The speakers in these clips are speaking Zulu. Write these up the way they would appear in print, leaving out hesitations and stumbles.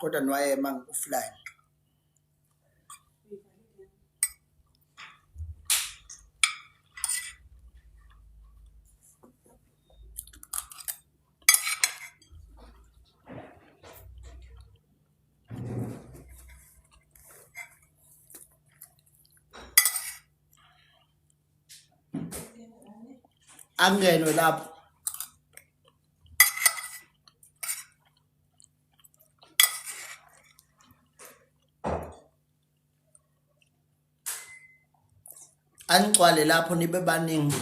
Kodwa niwayema ngi-offline. Angenwe lapho. Anigcwale lapho nibe baningi.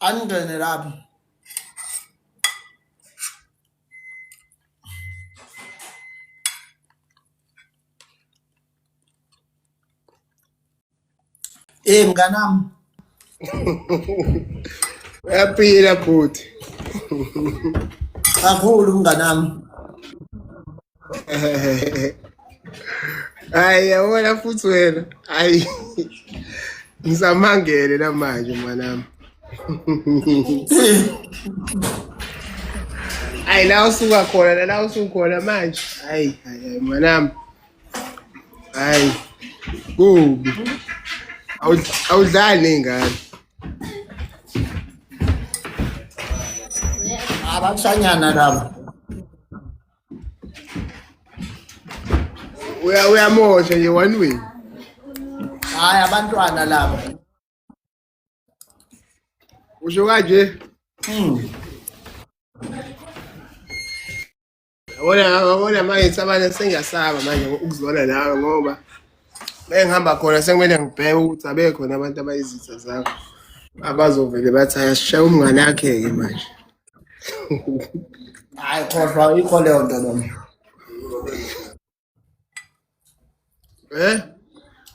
Aningene lapho. Eh mnganami. Uyaphila bhuti. Kakhulu mnganami. Hayi yabona futhi wena. Hayi. Ngisamangele namanje mnganami. Hayi la usuka khona la usukhona manje. Hayi hayi mnganami. Hayi. Kubi. Awudlali ney'ngane. Abashanyana laba. Uya uyamosha nje one way. Hayi abantwana laba. Usho kanje? Yabona yabona manje sabane sengiyasaba manje ukuzwana nawe ngoba bengihamba khona sekumele ngibheke ukuthi abekhona abantu abayizitha zakho abazovele bathi ayasishaya umngane akhe-ke manje. Hayi khohlwa ikho leyo nto lona. Eh?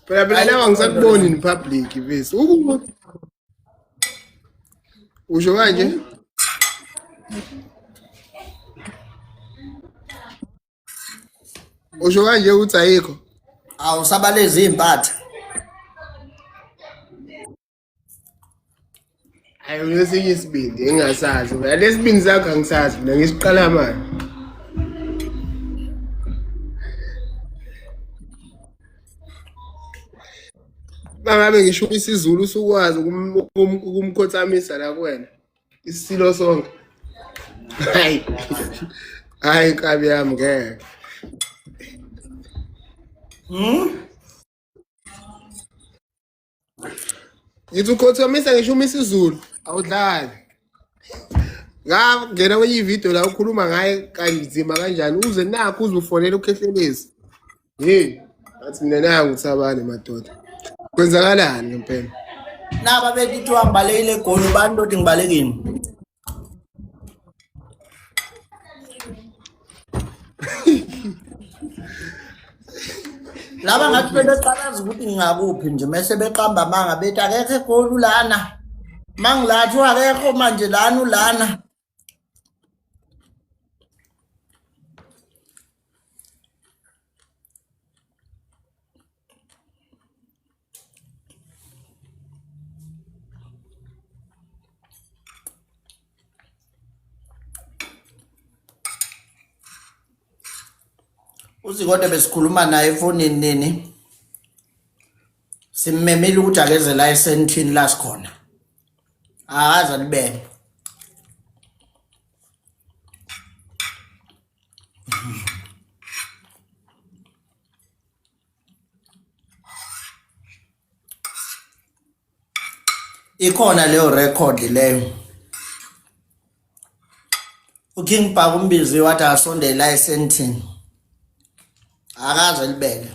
Phela phela nawe angisakuboni in public vesi. Ukuba usho kanje? Usho kanje ukuthi ayikho. Awusabalezi impatha. Hayi unesinye isibindi engingasazi. Mina lesibindi sakho angisazi mina ngisiqala manje. Mangabe ngisho isiZulu usukwazi ukumkhothamisa la kuwena. Isilo sonke. Hayi. Hayi nkabi yami ngeke. Ngithi ukhothamisa ngisho uma isiZulu awudlali. Ngangena kwenye ividiyo la ukhuluma ngaye kanzima kanjani uze nakho uze ufonele ukhehlelezi. Hey, athi mina nangu Thabane madoda. Kwenzakalani ngempela? Naba bethi kuthiwa ngibalekile eGoli ubani lothi ngibalekile. Laba ngathi bebeqalaza ukuthi ngingakuphi nje mese beqamba amanga bethi akekho eGoli ulana. Mangilathi akekho manje lana ulana. Uzikode besikhuluma naye efonini nini? Simmemile ukuthi akeze la esentini la sikhona. Akaze alibeke. Ikhona leyo record leyo. UKing Bhaka umbizi wathi asondele la esentini. Akaze libeke.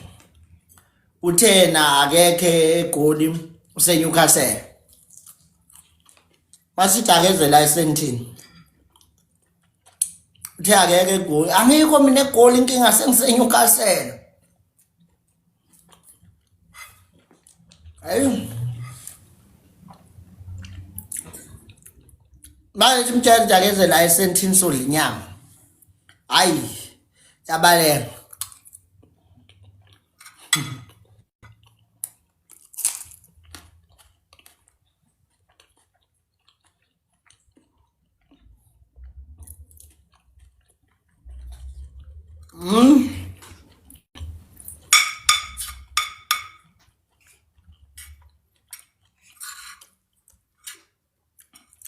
Uthe yena akekhe eGoli useNewcastle. Masithi akeze la esentini. Uthe akeke eGoli. Angikho mina eGoli inkinga sengiseNewcastle. Hayi. Manje simtshela ukuthi akeze la esentini sodla inyama. Hayi. Yabaleka.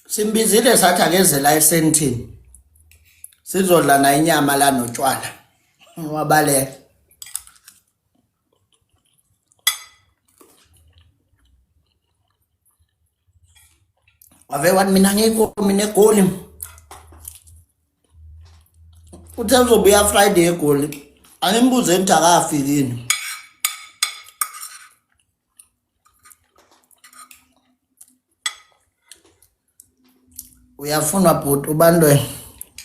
Simbizile sathi akeze la esentini. Sizodla na inyama la notshwala. Wabaleka. Wave wathi mina ngikho mina eGoli. Uthe uzobuya Friday eGoli. Angimbuze ukuthi akafiki yini. Uyafunwa bhuti ubantwe.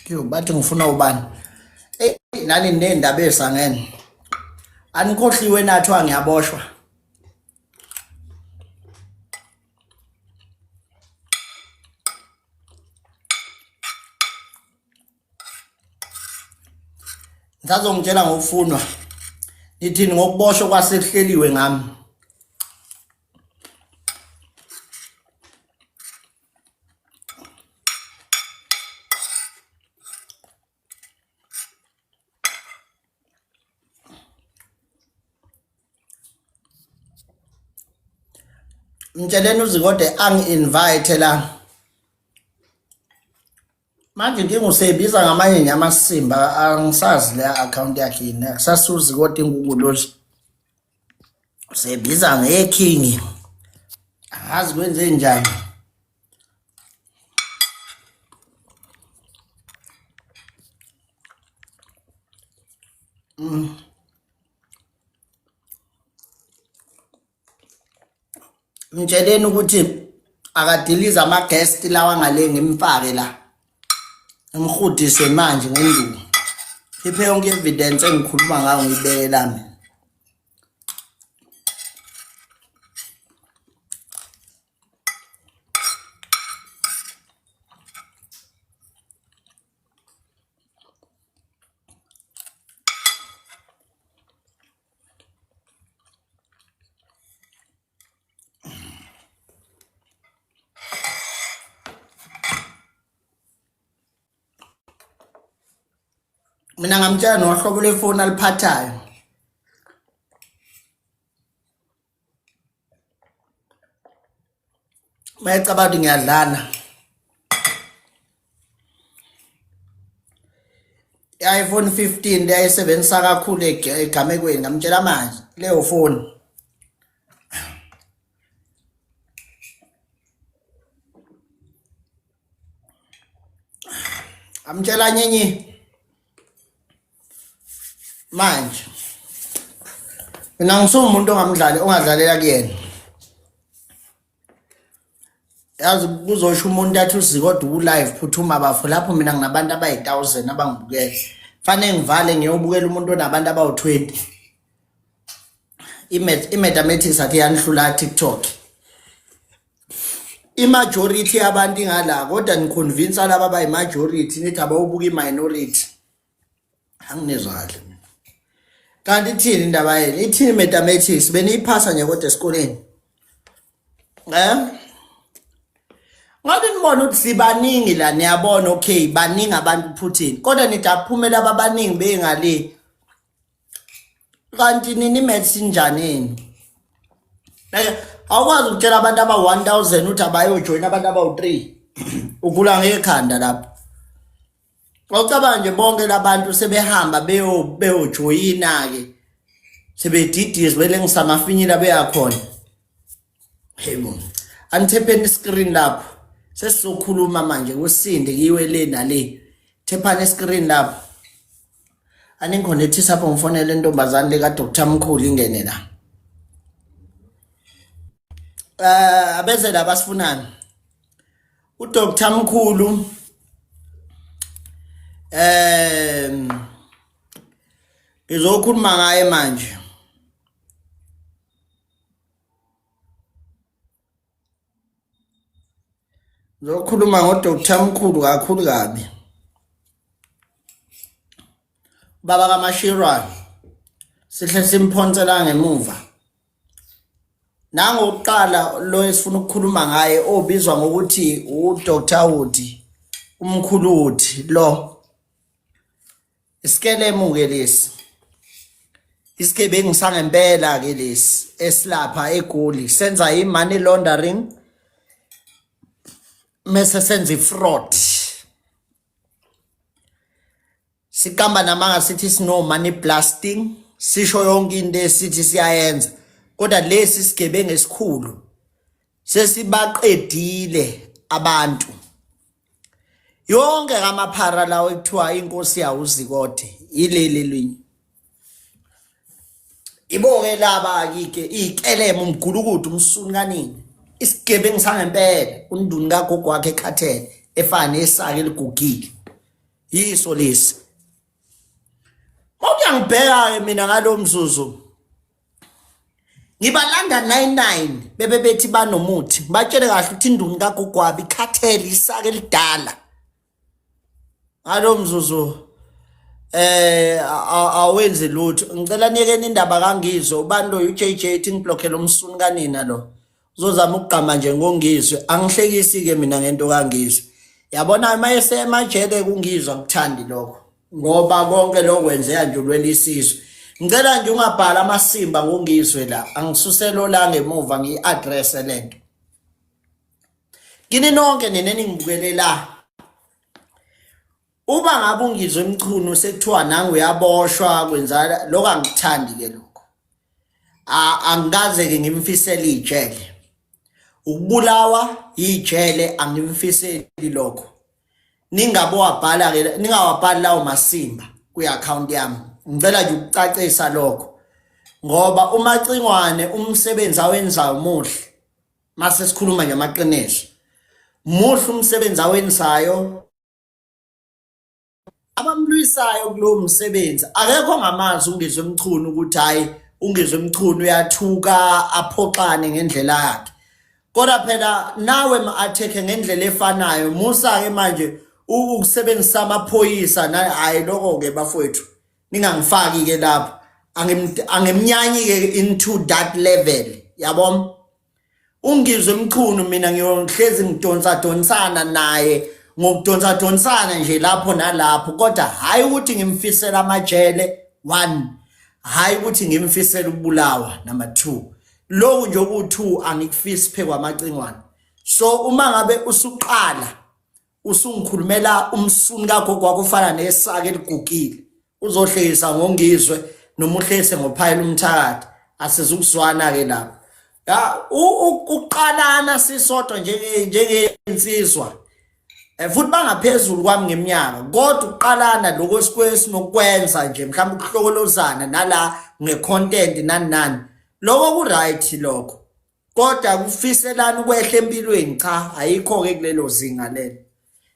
Yo bathi ngifuna ubani. Ey nani nendaba esangene. Anikhohliwe nathiwa ngiyaboshwa. Ngisazongitshela ngokufunwa. Nithini ngokuboshwa kwasekuhleliwe ngami. Mtsheleni uZikode angi-invite la. Manje inkinga useyibiza ngamanye nje amasimba angisazi le account yakhe yini akusasuzi kodwa ingugulozi. Useyibiza ngeking. Angazi kwenze njani. Mtsheleni ukuthi akadilize ama-guest lawa ngale ngimfake la. Ngimhudise manje ngenduku. Khiphe yonke evidence engikhuluma ngayo ngiyibeke lami. Mina ngamtshela nohlobo lwefoni aliphathayo. Bayacabanga ukuthi ngiyadlala. I-iPhone 15 leyayisebenzisa kakhulu egamekweni ngamtshela manje leyo foni. Amtshela nyenye manje. Mina ngisumuntu ongamdlali ongadlalela kuyena. Yazi kuzosho umuntu athi uZikodwa uku-live phuthuma bafo lapho mina nginabantu abayi-1000 abangibukele. Fanele ngivale ngiyobukela umuntu onabantu abawu-20. I-mathematics athi yanihlula TikTok. I-majority yabantu ingala kodwa niconvince laba abayi-majority nithi abawubuka i-minority. Anginizwa kahle mina. Kanti ithini indaba yenu? Ithini mathematics? Beniyiphasa nje kodwa esikoleni. Eh? Ngabe nibona ukuthi sibaningi la niyabona okay baningi abantu phuthini kodwa nithi aphume laba abaningi bengale kanti nini maths injani like awukwazi ukutshela abantu aba-1000 ukuthi abayojoyina abantu abawu-3 ugula ngekhanda lapho. Awucabanga nje bonke labantu sebehamba beyo beyojoyina ke sebedidizwe belengisa amafinyila beyakhona. Hey bo. Anithepeni screen lapho. Sesizokhuluma manje kusinde kiwe le nale. Thephani screen lapho. Aningikhonethisa apho ngifonele intombazane lika Dr Mkhulu ingene la. Eh abeze la basifunani. UDr Mkhulu Ngizokhuluma ngaye manje. Ngizokhuluma ngoDr Mkhulu kakhulu kabi. Baba kaMashirwane sihle simphonsela ngemuva. Nangokuqala lo esifuna ukukhuluma ngaye obizwa ngokuthi uDr Wood, umkhulu Wood lo. Isikelemu ke lesi. Isigebengu sangempela ke lesi esilapha eGoli senza i-money laundering mese senza i-fraud. Siqamba namanga sithi sino money blasting, sisho yonke into esithi siyayenza. Kodwa lesi sigebengu esikhulu sesibaqedile abantu. Yonke kamaphara lawo ekuthiwa inkosi yawo uZikode yileli linye. Iboke laba kike ikeleme umgulukudu umsuni kanini. Isigebengu sangempela unduni kagogo wakhe ekhathele efana nesaka eligugile. Yiso lesi. Mawuyangibheka ke mina ngalo mzuzu. Ngibalanda 99 bebe bethi banomuthi. Batshele kahle ukuthi induni kagogo ikhathele isaka elidala. Ngalo mzuzu awenzi lutho. Ngicela niyekeni indaba kaNgizwe ubani lo uJJ ethi ngiblockele umsuni kanina lo. Uzozama ukugqama nje ngoNgizwe. Angihlekisi ke mina ngento kaNgizwe. Yabona uma esemajele kuNgizwe angikuthandi lokho. Ngoba konke lokho kwenzeka nje ulwela isizwe. Ngicela nje ungabhala amasimba ngoNgizwe la. Angisuselo la ngemuva ngiyi-address lento. Kini nonke nina eningibukele la. Uba ngabe uNgizwe Mchunu sekuthiwa nangu uyaboshwa kwenzala lokho angikuthandi ke lokho. Angikaze ke ngimfisele ijele. Ukubulawa ijele angimfiseli lokho. Ningabowabhala ke ningawabhali lawo masimba kwi account yami. Ngicela nje ukucacisa lokho. Ngoba uMacingwane umsebenzi awenzayo muhle. Mase sikhuluma nje amaqiniso. Muhle umsebenzi awenzayo. Abamlwisayo kulowo msebenzi akekho ngamazi uNgizwe Mchunu ukuthi hayi uNgizwe Mchunu uyathuka aphoxane ngendlela yakhe. Kodwa phela nawe ma-attack ngendlela efanayo musa ke manje ukusebenzisa amaphoyisa na hayi lokho ke bafowethu ningangifaki ke lapho angimnyanyi ke into that level yabo. UNgizwe Mchunu mina ngiyohlezi ngidonsa donsana naye ngokudonsa donsana nje lapho nalapho kodwa hayi ukuthi ngimfisela amajele one hayi ukuthi ngimfisela ukubulawa number 2 lokhu nje oku2 angikufisi phe kwamacingwane. So uma ngabe usuqala usungikhulumela umsuni kagogo wakho ufana nesaka eligugile uzohlekisa ngoNgizwe noma uhlekise ngophayela umthakathi asizukuzwana ke lapho. Ya ukuqalana sisodwa njengensizwa futhi bangaphezulu kwami ngeminyaka kodwa ukuqalana lokho esinokwenza nje mhlawumbe ukuhlokolozana nala ngecontent nani nani lokho ku right lokho kodwa kufiselana ukwehla empilweni cha ayikho ke kulelo zinga lelo.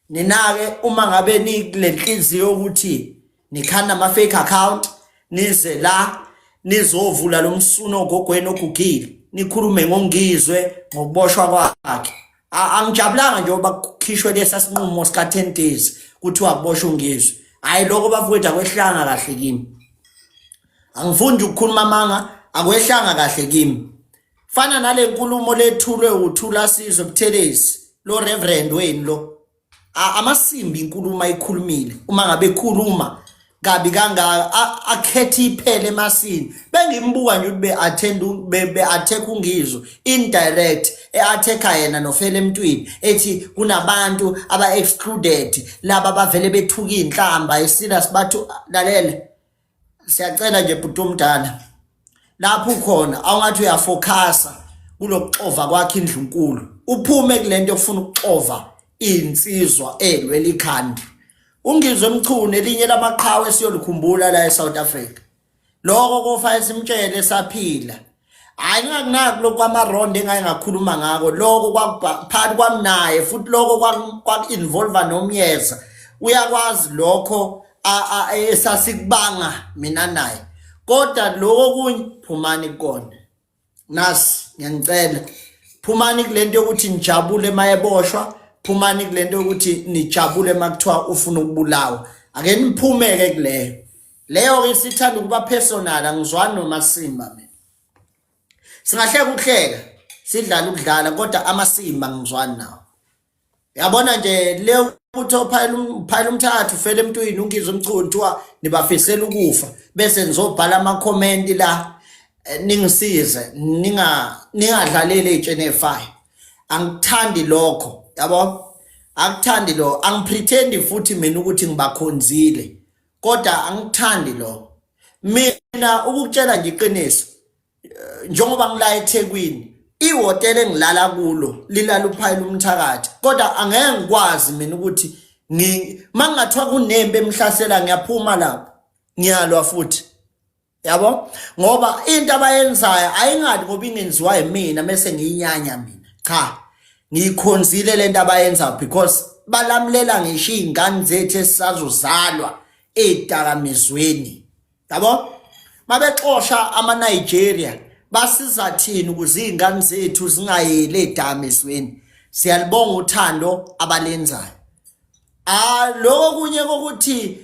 Nina-ke uma ngabe nikule nhliziyo ukuthi nikhanda ama-fake account nize la nizovula lo msuno ogogweni ogugile nikhulume ngoNgizwe ngokuboshwa kwakhe. Angijabulanga nje ngoba kukhishwe lesa sinqumo sika 10 days kuthiwa kuboshwe uNgizwe. Hayi lokho bafowethu akwehlanga kahle kimi. Angifundi ukukhuluma amanga akwehlanga kahle kimi. Fana nale nkulumo lethulwe uThula Sizwe Buthelezi lo reverend wenu lo. Amasimbi inkulumo ayikhulumile uma ngabe ekhuluma kabi kangaka akhethe iphele emasini. Bengimbuka nje ukuthi be-attend be-attack uNgizwe indirect e-attack-a yena noFela Emntwini ethi kunabantu aba-excluded laba bavele bethuka iy'nhlamba esila sibathi lalela siyacela nje bhuti omdala lapho ukhona awungathi uyafokhasa kulokuxova kwakhe indlunkulu uphume kulento yokufuna ukuxova insizwa elwela ikhandi. UNgizwe Mchunu elinye lamaqhawe esiyolikhumbula la eSouth Africa. Lokho kofanele simtshele saphila. Hayi ngingakunaki lokhu kwamarondo engake ngakhuluma ngako lokho kwakuphakathi kwami naye futhi lokho kwaku-involva nomyeza. Uyakwazi lokho esasikubanga mina naye. Kodwa lokho kunye phumani kukona. Nasi ngiyanicela phumani kulento yokuthi nijabule mayeboshwa, phumani kulento yokuthi nijabule makuthiwa ufuna ukubulawa. Ake niphumeke kuleyo. Leyo ke sithanda ukuba personal, angizwani noMasimba mina. Singahleka ukuhleka, sidlala ukudlala kodwa amasimba ngizwani nawo. Yabona nje le ukuthi ophayela umphayela umthathu ufele emntwini ungizwe umchunu kuthiwa nibafisela ukufa bese nizobhala ama comment la ningisize ningadlaleli ey'tsheni ey'fayo. Angikuthandi lokho yabo, akuthandi lo, angipretend futhi mina ukuthi ngibakhonzile kodwa angikuthandi lo. Mina ukukutshela nje iqiniso njengoba ngila eThekwini ihhotela engilala kulo lilala uphayela umthakathi kodwa angeke ngikwazi mina ukuthi mangingathiwa kunempi emhlasela ngiyaphuma lapho ngiyalwa futhi yabo ngoba into abayenzayo ayingathi ngoba ingenziwa yimina mese ngiyinyanya mina cha ngiyikhonzile lento abayenzayo because balamlela ngisho iy'ngane zethu esisazozalwa ey'dakamizweni yabo mabexosha ama-Nigeria basiza thina ukuze iy'ngane zethu zingayeli ey'dakamizweni. Siyalibonga uthando abalenzayo. Ah lokho kunye kokuthi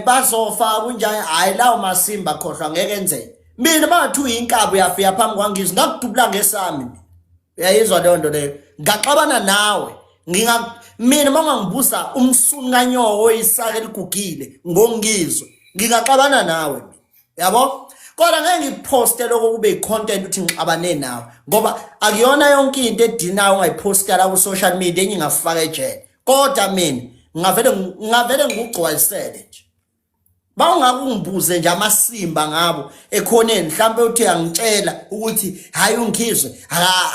bazofa kunjani hayi lawo masimba khohlwa ngeke enzeke. Mina bangathi uyinkabi uyafika phambi kwangizwe ngakudubula ngesami. Uyayizwa leyo nto leyo. Ngaxabana nawe. Nginga mina mangangibusa umsunu kanyoko oyisaka eligugile ngongizwe. Ngingaxabana nawe mina. Yabo? Kodwa ngeke ngikuposte lokho kube i-content ukuthi ngixabane nawe ngoba akuyona yonke into edinayo ongayiposta la ku social media enye ingafaka ejele. Kodwa mina ngingavele ngikugcwalisele nje. Bawungakungibuze nje amasimba ngabo ekhoneni mhlawumbe uthi angitshela ukuthi hayi ungizwe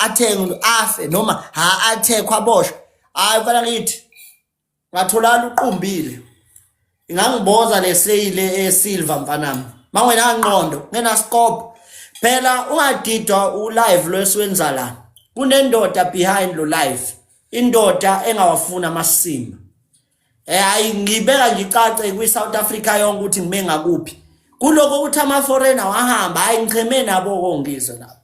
athenge afe noma ha athekho aboshwe. Hayi mfana ngithi ngatholala uqumbile ingangiboza leseyile esilver mfanami mangenangqondo ngenaskop phela ungadidwa ulive lo esiwenza la kunendoda behind lo live indoda engawafuna amasimba. Hayi ngibeka nje icace kwi South Africa yonke ukuthi ngime ngakuphi kuloko ukuthi ama foreigner wahamba hayi ngicheme nabo kongizwe lapho.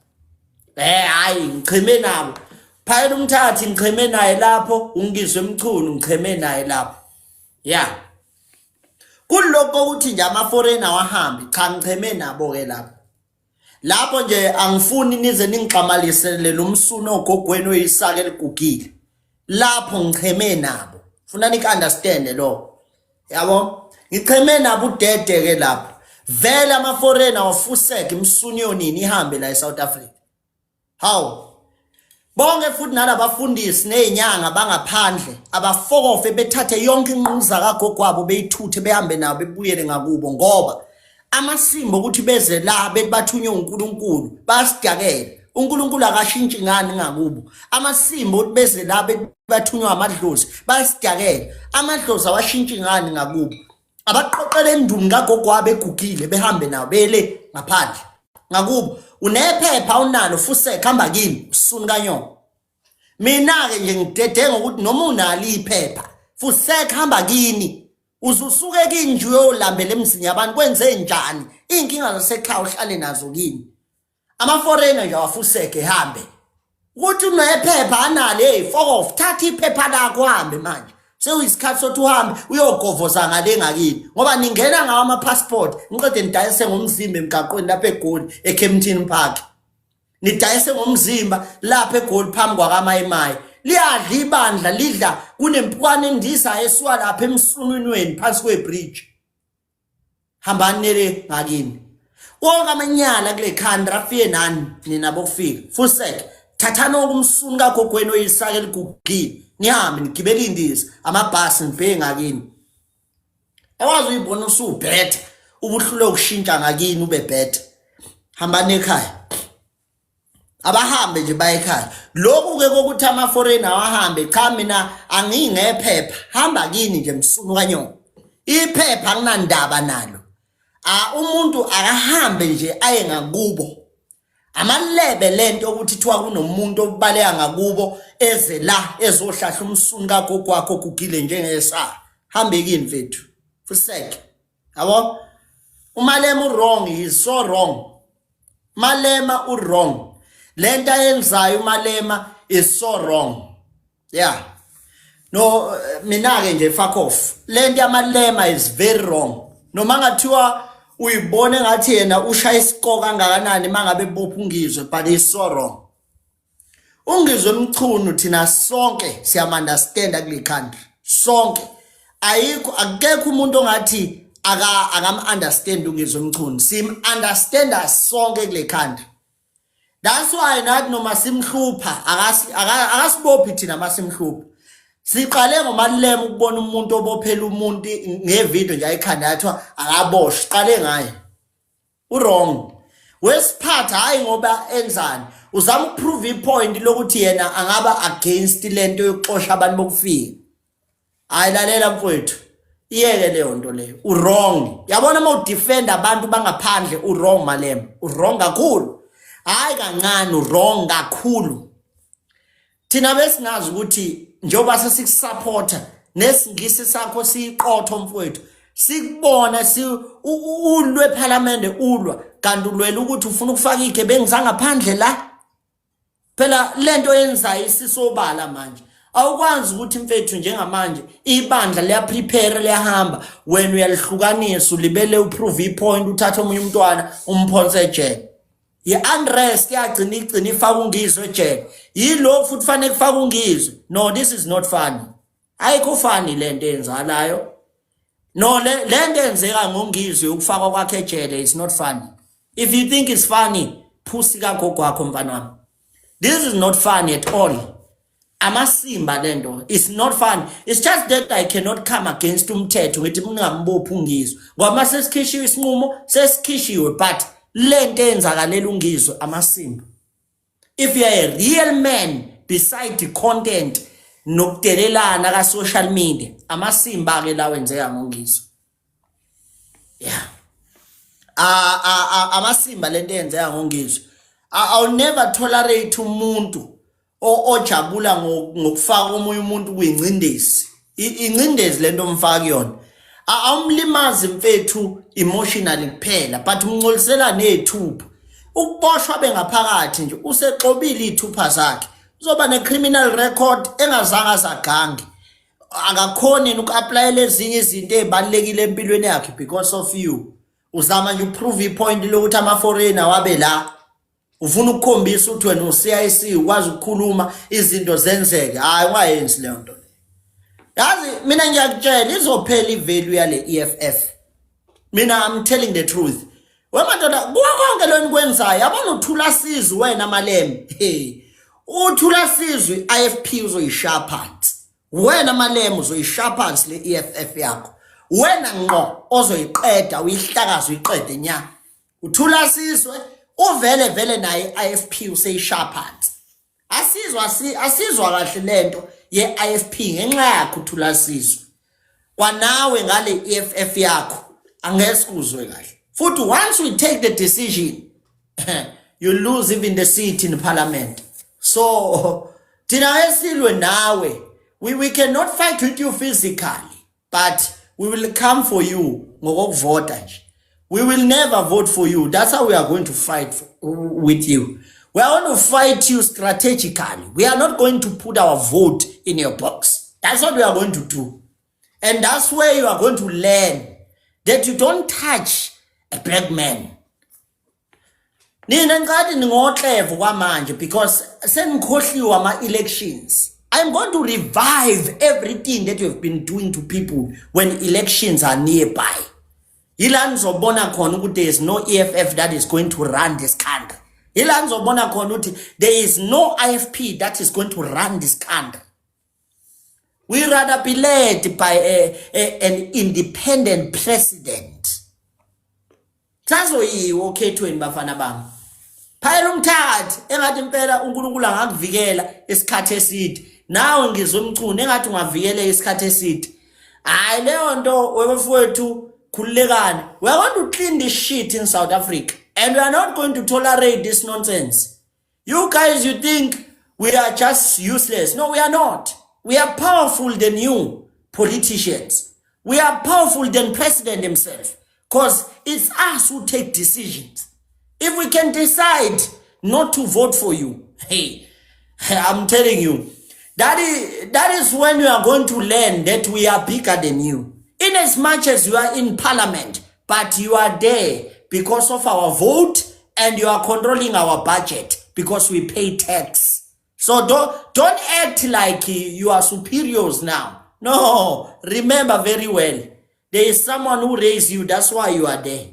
Hayi ngicheme nabo phayela umthathi ngicheme naye lapho ungizwe emchunu ngicheme naye lapho ya kuloko ukuthi nje ama foreigner wahambe cha ngicheme nabo ke lapho lapho nje angifuni nize ningixamalisele lo msunu ogogweni oyisaka eligugile lapho ngicheme nabo funa nik understand lo yabo ngicheme nabo udede ke lapho vele ama foreigner wafuseke imsunu yonini ihambe la eSouth Africa. Hawu bonke futhi nalabafundisi nezinyanga bangaphandle abafokofe bethathe yonke inquza kagogo wabo beyithuthe behambe nayo bebuyele ngakubo ngoba amasimba ukuthi beze la bethi bathunywe uNkulunkulu bayasidakela. uNkulunkulu akashintshi ngani ngakubo. Amasimba ukuthi beze la bethi bathunywa amadlozi bayasidakela. Amadlozi awashintshi ngani ngakubo. Abaqoqele indumi kagogo wabo egugile behambe nayo bele ngaphandle ngakubo. Unephepha unalo fusek hamba kimi usuni kanyoko. Mina ke nje ngidede ngokuthi noma unalo iphepha fusek hamba kini uzusuke kini nje uyolambela emzini yabantu kwenze njani inkinga zasekhaya uhlale nazo kini. Ama foreigner nje awafuseke hambe ukuthi unephepha analo hey fuck off thatha iphepha lakho uhambe manje sekuyisikhathi sokuthi uhambe uyogovoza ngale ngakini ngoba ningena ngawo ama passport niqede nidayise ngomzimba emgaqweni lapha eGoli eKempton Park nidayise ngomzimba lapha eGoli phambi kwakaMayimayi liyadla ibandla lidla kunempukane endisa esuka lapha emsunwini phansi kwebridge. Hambani nele ngakini wonke amanyala kule country afike nani nina bokufika fusek thathani okumsuni kagogweni oyisaka eligugile nihambe nigibele indiza amabhasi nibheke ngakini awazi uyibona usubhetha ubuhlule ukushintsha ngakini ube better hambani ekhaya abahambe nje baye ekhaya lokhu ke kokuthi ama foreigner awahambe cha mina angingephepha hamba kini nje msunu kanyoko iphepha anginandaba nalo a umuntu akahambe nje aye ngakubo amalebe lento ukuthi thiwa kunomuntu obaleka ngakubo eze la ezohlahla umsunu kagogo wakho ogugile njengesa Hambe kini mfethu. Fuseke. Yabo? UMalema u-wrong, he is so wrong. Malema u-wrong. Lento ayenzayo uMalema is so wrong. Yeah. No, mina ke nje, fuck off. Lento yaMalema is very wrong. Noma ngathiwa uyibone ngathi yena ushaya isiko kangakanani mangabe bopha uNgizwe, but is so wrong. UNgizwe Mchunu thina sonke siyam-understanda kule country. Sonke. Ayikho, akekho umuntu ongathi aka akam understand uNgizwe Mchunu. Sim understanda sonke kule country. That's why nathi noma simhlupha akasibophi thina masimhlupha. Siqale ngoMalema ukubona umuntu obophela umuntu ngevideo nje ayikhanda yathiwa akaboshwe. Siqale ngaye. U-wrong. Wesiphatha hayi ngoba enzani? Uzama ukuprove ipoint lokuthi yena angaba against lento yokuxosha abantu bokufika. Hayi, lalela mfowethu. Iyeke leyo nto leyo. U-wrong. Yabona uma udefend abantu bangaphandle, u-wrong, Malema. U-wrong kakhulu. Hayi kancane, u-wrong kakhulu. Thina besingazi ukuthi njengoba sesikusupporta nesingisi sakho siqotho mfowethu, sikubona si ulwe eParliament, ulwa kanti ulwela ukuthi ufuna ukufaka igebengu zangaphandle la. Phela lento yenzayo isisobala manje. Awukwazi ukuthi mfethu njengamanje ibandla liya prepare, liyahamba, wena uyalihlukanisa, ulibele uprove ipoint, uthatha omunye umntwana umphonse ejele. I-unrest yagcina igcina ifaka uNgizwe ejele. Yilokhu futhi fanele kufaka uNgizwe. No, this is not funny. Ayikho funny lento eyenzakalayo. No, le lento eyenzeka ngoNgizwe, ukufakwa kwakhe ejele, is not funny. If you think it's funny, phusi kagogo wakho, mfana wami. This is not funny at all. Amasimba lento, it's not fun. It's just that I cannot come against umthetho ngithi ningambophi uNgizwe ngoba mase sikhishiwe isinqumo, sesikhishiwe. But lento eyenzakalela uNgizwe, amasimba. If you are a real man, beside the content nokudelelana ka social media, amasimba ke lawo enzeka ngoNgizwe. Yeah, amasimba lento eyenzeka ngoNgizwe. I'll never tolerate umuntu ojabula ngokufaka omunye umuntu kwingcindezi. Ingcindezi lento omfaka kuyona, awumlimazi mfethu emotionally kuphela, but umncolisela nezithupha. Ukuboshwa bengaphakathi nje usexobile izithupha zakhe, uzoba ne-criminal record engazange azagange. Akakhoni uku-applyela ezinye izinto ey'balulekile empilweni yakhe because of you. Uzama nje uprove ipoint lokuthi ama-foreigner wabe la, ufuna ukukhombisa ukuthi wena u-CIC, ukwazi ukukhuluma izinto zenzeke. Hayi, ungayenzi leyo nto leyo. Yazi mina ngiyakutshela, izophela ivalue yale EFF. Mina I'm telling the truth. Wemadoda, kuwa konke lo nikwenzayo, yabona uThula Sizwe, wena Malema, hey, uThula Sizwe, IFP uzoyishaya phansi. Wena Malema uzoyishaya phansi le EFF yakho. Wena ngqo ozoyiqeda, uyihlakaze, uyiqede nya. UThula Sizwe uvele vele naye IFP useyishaya phansi. Asizwa asizwa kahle lento ye-IFP ngenxa yakho uThula Sizwe. Kwanawe ngale EFF yakho angeke sikuzwe kahle. Futhi once we take the decision, you lose even the seat in parliament. So thina esilwe nawe, we cannot fight with you physically, but we will come for you ngokuvota nje. We will never vote for you. That's how we are going to fight with you. We are going to fight you strategically. We are not going to put our vote in your box. That's what we are going to do, and that's where you are going to learn that you don't touch a black man. Nina ngicathi ningoklevo kwamanje because senikhohliwe ama-elections. I'm going to revive everything that you have been doing to people when elections are nearby. Yila nizobona khona ukuthi there is no EFF that is going to run this country. Yila nizobona khona ukuthi there is no IFP that is going to run this country. We rather be led by an independent president. Sazoyiwa okhethweni, bafana bami. Phayela umthathi, engathi impela uNkulunkulu angakuvikela isikhathi eside. Nawe Ngizwe Mchunu, engathi ungavikela isikhathi eside. Hayi, leyo nto webafowethu, khululekani. We are going to clean this shit in South Africa and we are not going to tolerate this nonsense. You guys, you think we are just useless. No, we are not. We are powerful than you politicians. We are powerful than president himself because it's us who take decisions. If we can decide not to vote for you, hey, I'm telling you, that is when you are going to learn that we are bigger than you. In as much as you are in parliament, but you are there because of our vote and you are controlling our budget because we pay tax. So don't act like you are superiors now. No, remember very well. There is someone who raised you, that's why you are there.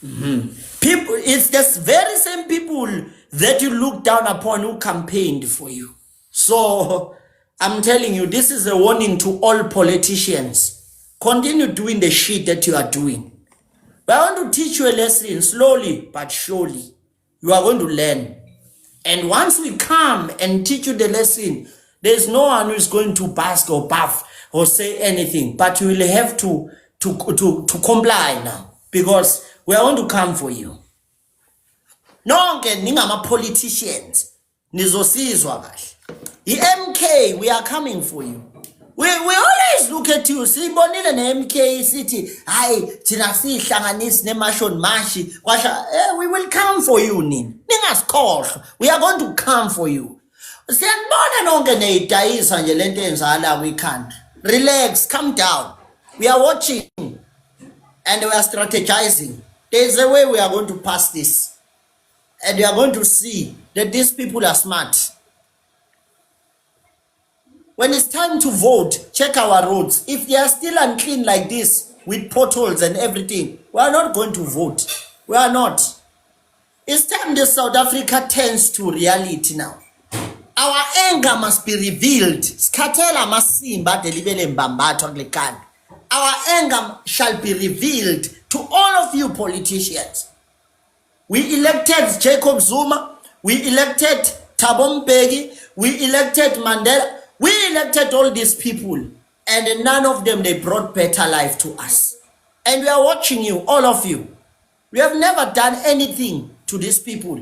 People, it's the very same people that you look down upon who campaigned for you. So I'm telling you, this is a warning to all politicians. Continue doing the shit that you are doing. But I want to teach you a lesson slowly but surely. You are going to learn. And once we come and teach you the lesson, there's no one who is going to bask or buff or say anything, but you will have to comply now because we are going to come for you. Nonke ningama politicians, nizosizwa kahle. I-MK, we are coming for you. We always look at you, sibonile ne-MK sithi, hayi, thina sihlanganisi ne-March on March, kwasha, we will come for you nini. Ningasikhohlwa. We are going to come for you. Siyanibona nonke neyidayisa nje lento eyenzakala kwi-country. Relax, calm down. We are watching and we are strategizing. There is a way we are going to pass this. And we are going to see that these people are smart. When it's time to vote, check our roads. If they are still unclean like this, with potholes and everything, we are not going to vote. We are not. It's time the South Africa turns to reality now. Our anger must be revealed. Sikhathele amasimba adelibele mbambatho kule country. Our anger shall be revealed to all of you politicians. We elected Jacob Zuma, we elected Thabo Mbeki, we elected Mandela, we elected all these people, and none of them, they brought better life to us. And we are watching you, all of you. We have never done anything to these people.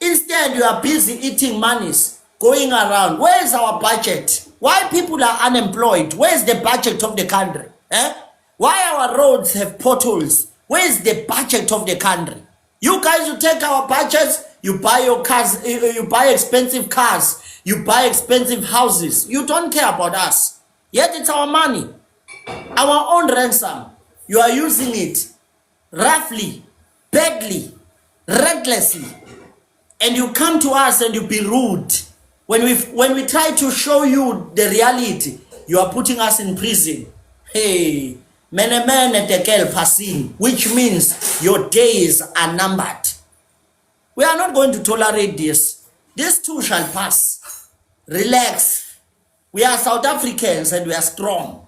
Instead, you are busy eating monies, going around. Where is our budget? Why people are unemployed? Where is the budget of the country? Eh? Why our roads have potholes? Where is the budget of the country? You guys, you take our budgets, you buy your cars, you buy expensive cars, you buy expensive houses. You don't care about us. Yet it's our money, our own ransom. You are using it roughly, badly, recklessly, and you come to us and you be rude. When we try to show you the reality, you are putting us in prison. Hey, mene mene tekel parsin, which means your days are numbered. We are not going to tolerate this. This too shall pass. Relax. We are South Africans and we are strong.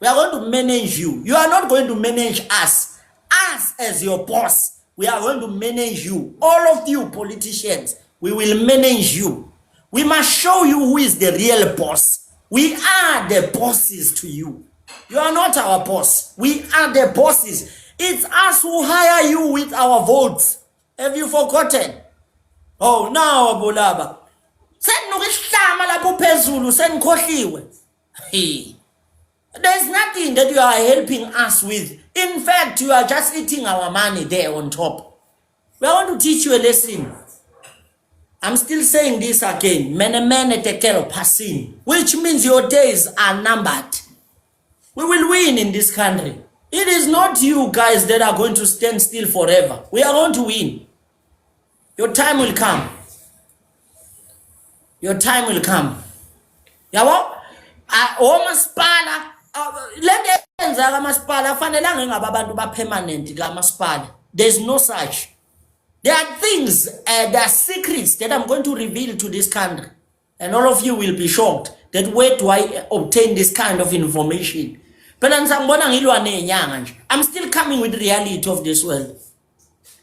We are going to manage you. You are not going to manage us. Us as your boss, we are going to manage you. All of you politicians, we will manage you. We must show you who is the real boss. We are the bosses to you. You are not our boss. We are the bosses. It's us who hire you with our votes. Have you forgotten? Oh, now bolaba. Seninuka isihlama lapho phezulu senikhohliwe. Hey. There's nothing that you are helping us with. In fact, you are just eating our money there on top. We want to teach you a lesson. I'm still saying this again. Mene mene tekel parsin, which means your days are numbered. We will win in this country. It is not you guys that are going to stand still forever. We are going to win. Your time will come. Your time will come. Yabo? Ah, omasipala lento eyenzeka kamasipala afanelanga ngabe abantu ba permanent kamasipala. There's no such. There are things, there are secrets that I'm going to reveal to this country. And all of you will be shocked that where do I obtain this kind of information? Phela ngisangibona ngilwa nenyanga nje. I'm still coming with reality of this world.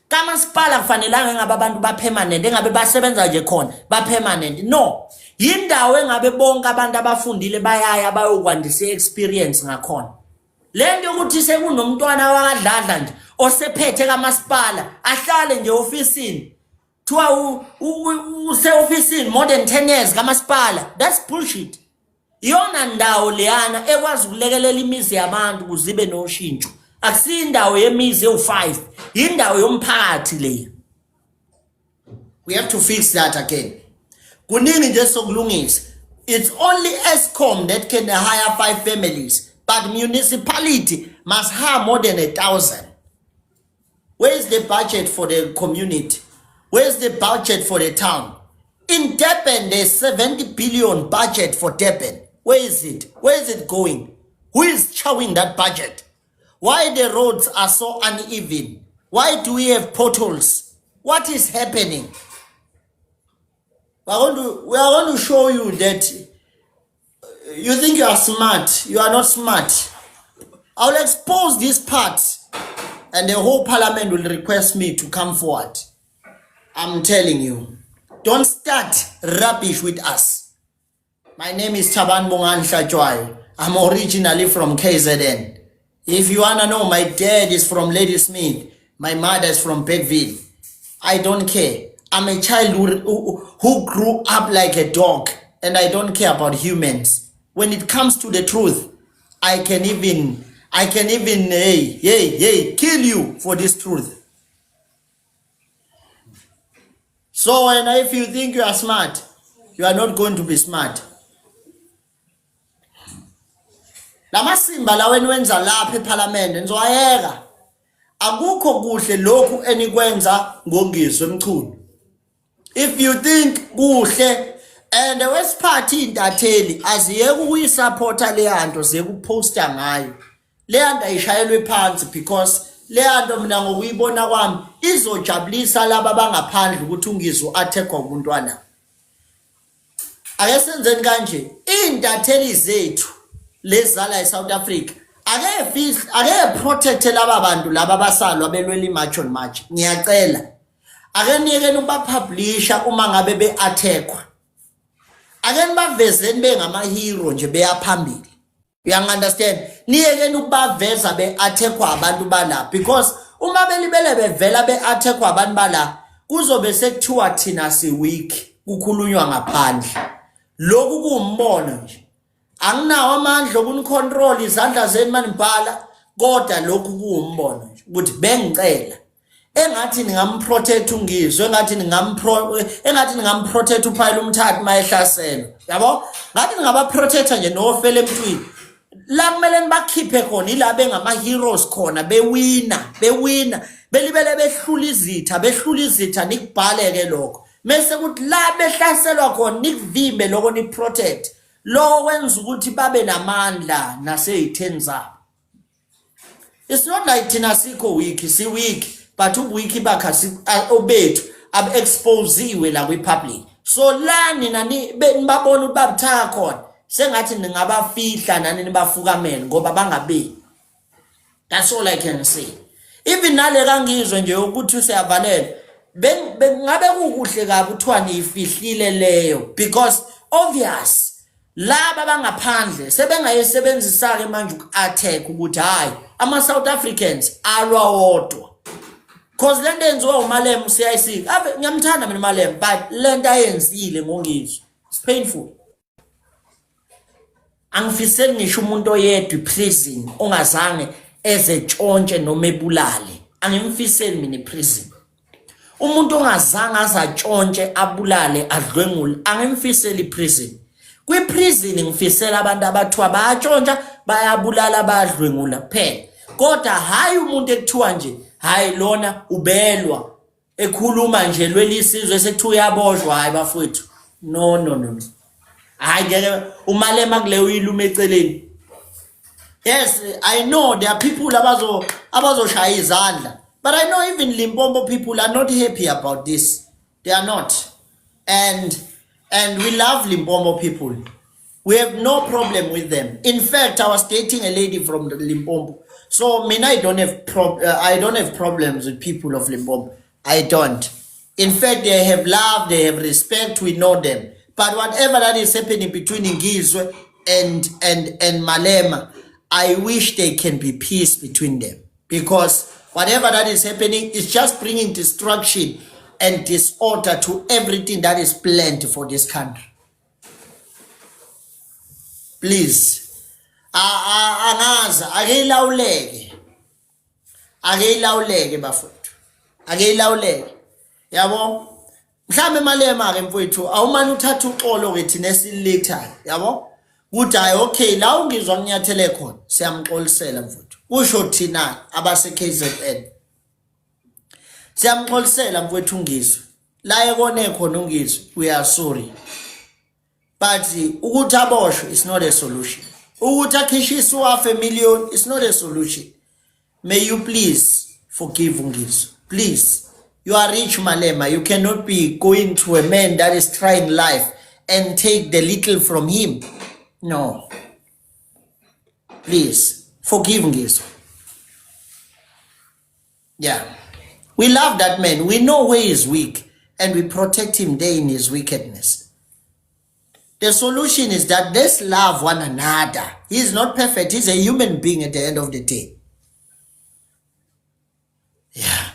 Kamasipala kufanelanga ngabe abantu ba permanent engabe basebenza nje khona ba permanent. No. Yindawo engabe bonke abantu abafundile bayaya bayokwandisa experience ngakhona. Lento yokuthi sekunomntwana wakadladla nje osephethe kamasipala ahlale nje ofisini kuthiwa use-ofisini more than 10 years kamasipala, that's bullshit. Iyona ndawo leyana ekwazi ukulekelela imizi yabantu ukuze ibe noshintsho. Akusiyo indawo yemizi ewu-5, indawo yomphakathi leya. We have to fix that again. Kuningi nje sokulungisa. It's only Eskom that can hire 5 families, but municipality must hire more than 1,000. Where is the budget for the community? Where is the budget for the town? In Durban, there's 70 billion budget for Durban. Where is it? Where is it going? Who is chowing that budget? Why the roads are so uneven? Why do we have potholes? What is happening? We are going to show you that you think you are smart. You are not smart. I will expose this part and the whole parliament will request me to come forward. I'm telling you. Don't start rubbish with us. My name is Thabani Bongani Hlatshwayo. I'm originally from KZN. If you wanna know, my dad is from Ladysmith. My mother is from Bergville. I don't care. I'm a child who grew up like a dog, and I don't care about humans. When it comes to the truth, I can even, hey, hey, hey, kill you for this truth. So, and if you think you are smart, you are not going to be smart. Lamasimba lawa eniwenza lapha eParliament nizoyeka. Akukho kuhle lokhu enikwenza ngoNgizwe Mchunu. If you think kuhle and the West Party intatheli aziyeke ukuyisupporta le nto, ziyeke ukuposta ngayo. Le nto ayishayelwe phansi because le nto mina ngokuyibona kwami izojabulisa laba abangaphandle ukuthi uNgizwe attackwa ubuntwana. Ake senzeni kanje, iy'ntatheli zethu lezala e-South Africa ake fihle, ake protect laba bantu laba abasalwa belwela i-March on March. Ngiyacela ake niyekeni ukubapublisha uma ngabe be-attackwa, ake nibavezeni bengama-hero nje beya phambili. You understand? Niyekeni ukubaveza be-attackwa abantu bala, because uma belibele bevela be-attackwa abantu bala, kuzobe sekuthiwa thina si-weak, kukhulunywa ngaphandle. Lokhu kuwumbono nje, anginawo amandla okunicontrol izandla zenu manibhala, kodwa lokhu kuwumbono nje ukuthi bengicela engathi ningamprotect uNgizwe, engathi ningamprotect uPhayela umthathu mayehlaselwa, yabo, ngathi ningabaprotecta nje nofela emntwini. La kumele nibakhiphe khona ila bengama heroes khona, bewina, bewina, belibele behlula izitha, behlula izitha, nikubhale ke lokho. Mase kuthi la behlaselwa khona nikuvimbe lokho, ni protect lokho, kwenza ukuthi babe namandla naseyitheni zabo. It's not like thina sikho weak, si weak, but ubuweak bakhe obethu ab-exposiwe la kwi-public. So la nina nibabona ukuthi babuthaka khona, sengathi ningabafihla nani nibafukamele ngoba bangabi. That's all I can say. Even nale kaNgizwe nje ukuthi useyavalela, bengabe kukuhle kabi kuthiwa niyifihlile leyo, because obvious laba bangaphandle sebengayisebenzisa ke manje uku-attack ukuthi hayi, ama-South Africans alwa wodwa, cause lento yenziwa uMalema usiyayisika. Ave ngiyamthanda mina uMalema, but lento ayenzile ngoNgizwe, it's painful. Angifiseli ngisho umuntu oyedwa iprison ongazange eze tshontshe noma ebulale. Angimfiseli mina iprison umuntu ongazange azatshontshe, abulale, adlwengule. Angimfiseli iprison. Kwi-prison ngifisela abantu abathiwa bayatshontsha, bayabulala, bayadlwengula kuphela, kodwa hhayi umuntu ekuthiwa nje hhayi lona ubelwa ekhuluma nje lwelisizwe sekuthiwa uyaboshwa. Hhayi bafowethu, no, no, no, no, hhayi ngeke. UMalema kuleyo uyilume eceleni. Yes, I know there are people abazoshaya izandla, but I know even Limpopo people are not happy about this. They are not. And we love Limpopo people. We have no problem with them. In fact, I was dating a lady from the Limpopo. So me, I don't have problems with people of Limpopo. I don't. In fact, they have love, they have respect, we know them. But whatever that is happening between Ngizwe and Malema, I wish there can be peace between them, because whatever that is happening is just bringing destruction and disorder to everything that is planned for this country. Please, angazi, ake ilawuleke, ake ilawuleke bafowethu, ake ilawuleke, yabo. Mhlambe Malema ke mfowethu, awumane uthatha uxolo ke thina esilithayo, yabo, kuthi hayi, okay, la ungizwa nginyathele khona, siyamxolisela mfowethu, kusho thina abase KZN, siyamxolisela mfowethu uNgizwe la ekone khona uNgizwe, we are sorry. But ukuthi aboshwe is not a solution, ukuthi akhishiswe half a million is not a solution. May you please forgive uNgizwe, please. You are rich, Malema. You cannot be going to a man that is trying life and take the little from him. No, please forgive Ngizwe. Yeah, we love that man. We know where he's weak and we protect him there in his wickedness. The solution is that let's love one another. He's not perfect. He's a human being at the end of the day. Yeah.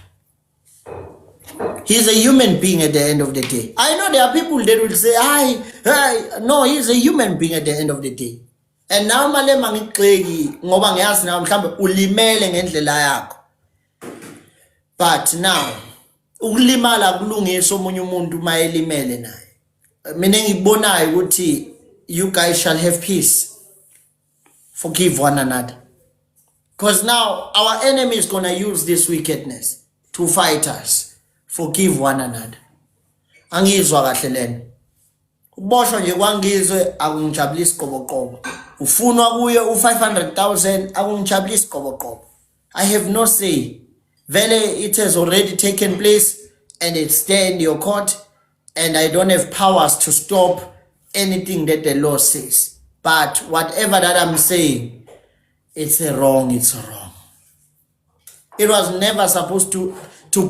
He's a human being at the end of the day. I know there are people that will say, "Hi, hi." No, he's a human being at the end of the day. And now Malema, ngigxeki ngoba ngiyazi nawe mhlambe ulimele ngendlela yakho. But now ukulimala kulungisa omunye umuntu mayelimele naye. Mina engikubonayo ukuthi you guys shall have peace. Forgive one another. Because now our enemy is going to use this wickedness to fight us. Forgive one another. Angizwa kahle lena. Ukuboshwa nje kwaNgizwe akungijabulisi qoboqobo. Ufunwa kuye u500,000, akungijabulisi qoboqobo. I have no say. Vele it has already taken place and it's there in your court and I don't have powers to stop anything that the law says. But whatever that I'm saying, it's a wrong, it's wrong. It was never supposed to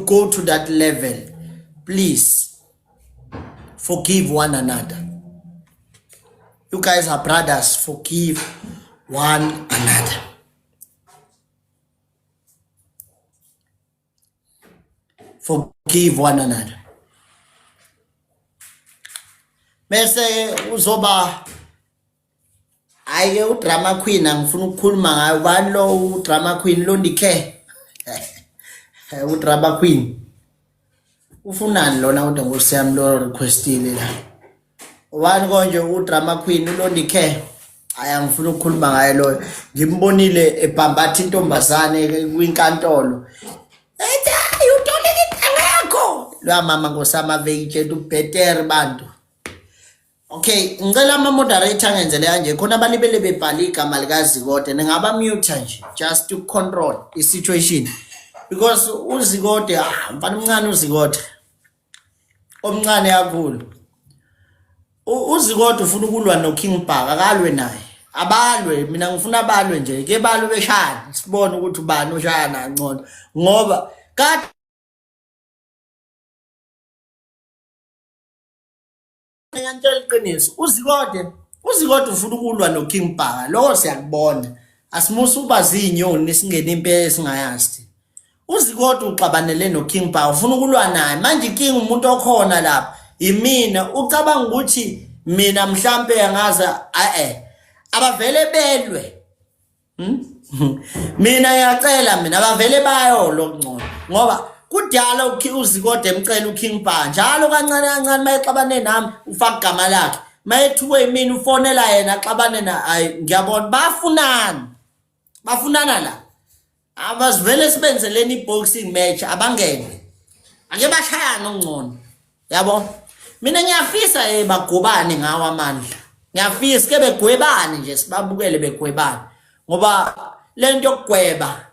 go to that level. Please forgive one another. You guys are brothers. Forgive one another. Forgive one another. Bese uzoba hayi ke udrama queen, angifuna ukukhuluma ngayo. Ubani lo udrama queen lo? Ndikhe udrama queen ufunani lona? Kodwa nkosi yami, lo requestile la, ubani konje udrama queen uLondikhe? Hayi, angifuna ukukhuluma ngaye loyo. Ngimbonile ebhambatha intombazane kwinkantolo, ethi hayi, utolika intanga yakho. Loya mama, nkosi yami, ave ubhetere bantu. Okay, ngicela ama-moderator angenzele kanje, khona abalibele bebhala igama likaZikode, ningaba mute nje just to control i-situation, because uZikode, ah, mfana omncane, uZikode omncane kakhulu. UZikode ufuna ukulwa noKing Bhaka, akalwe naye, abalwe. Mina ngifuna abalwe nje, ke balwe beshayana, sibone ukuthi ubani oshayana kangcono, ngoba kade ngiyantshela iqiniso, uZikode ufuna ukulwa noKing Bhaka. Lokho siyakubona, asimusa uba ziyinyoni singene impi esingayazi thina. UZikode uxabanele noKing Bhaka, ufuna ukulwa naye. Manje iking umuntu okhona lapha imina, ucabanga ukuthi mina mhlampe angaza? Eh, abavele belwe. Mina ngiyacela, mina abavele bayolo kungcono, ngoba kudala uZikode emcela uKing Bha njalo kancane kancane. Mayexabane nami ufaka igama lakhe, mayethuke yimina ufonela yena axabane na. Hayi, ngiyabona bafunani, bafunana la. Abasivele sibenzeleni i-boxing match, abangene, ake bashayane okungcono, yabo. Mina ngiyafisa bagobane ngawo amandla, ngiyafisa ke begwebane nje, sibabukele begwebane, ngoba lento yokugweba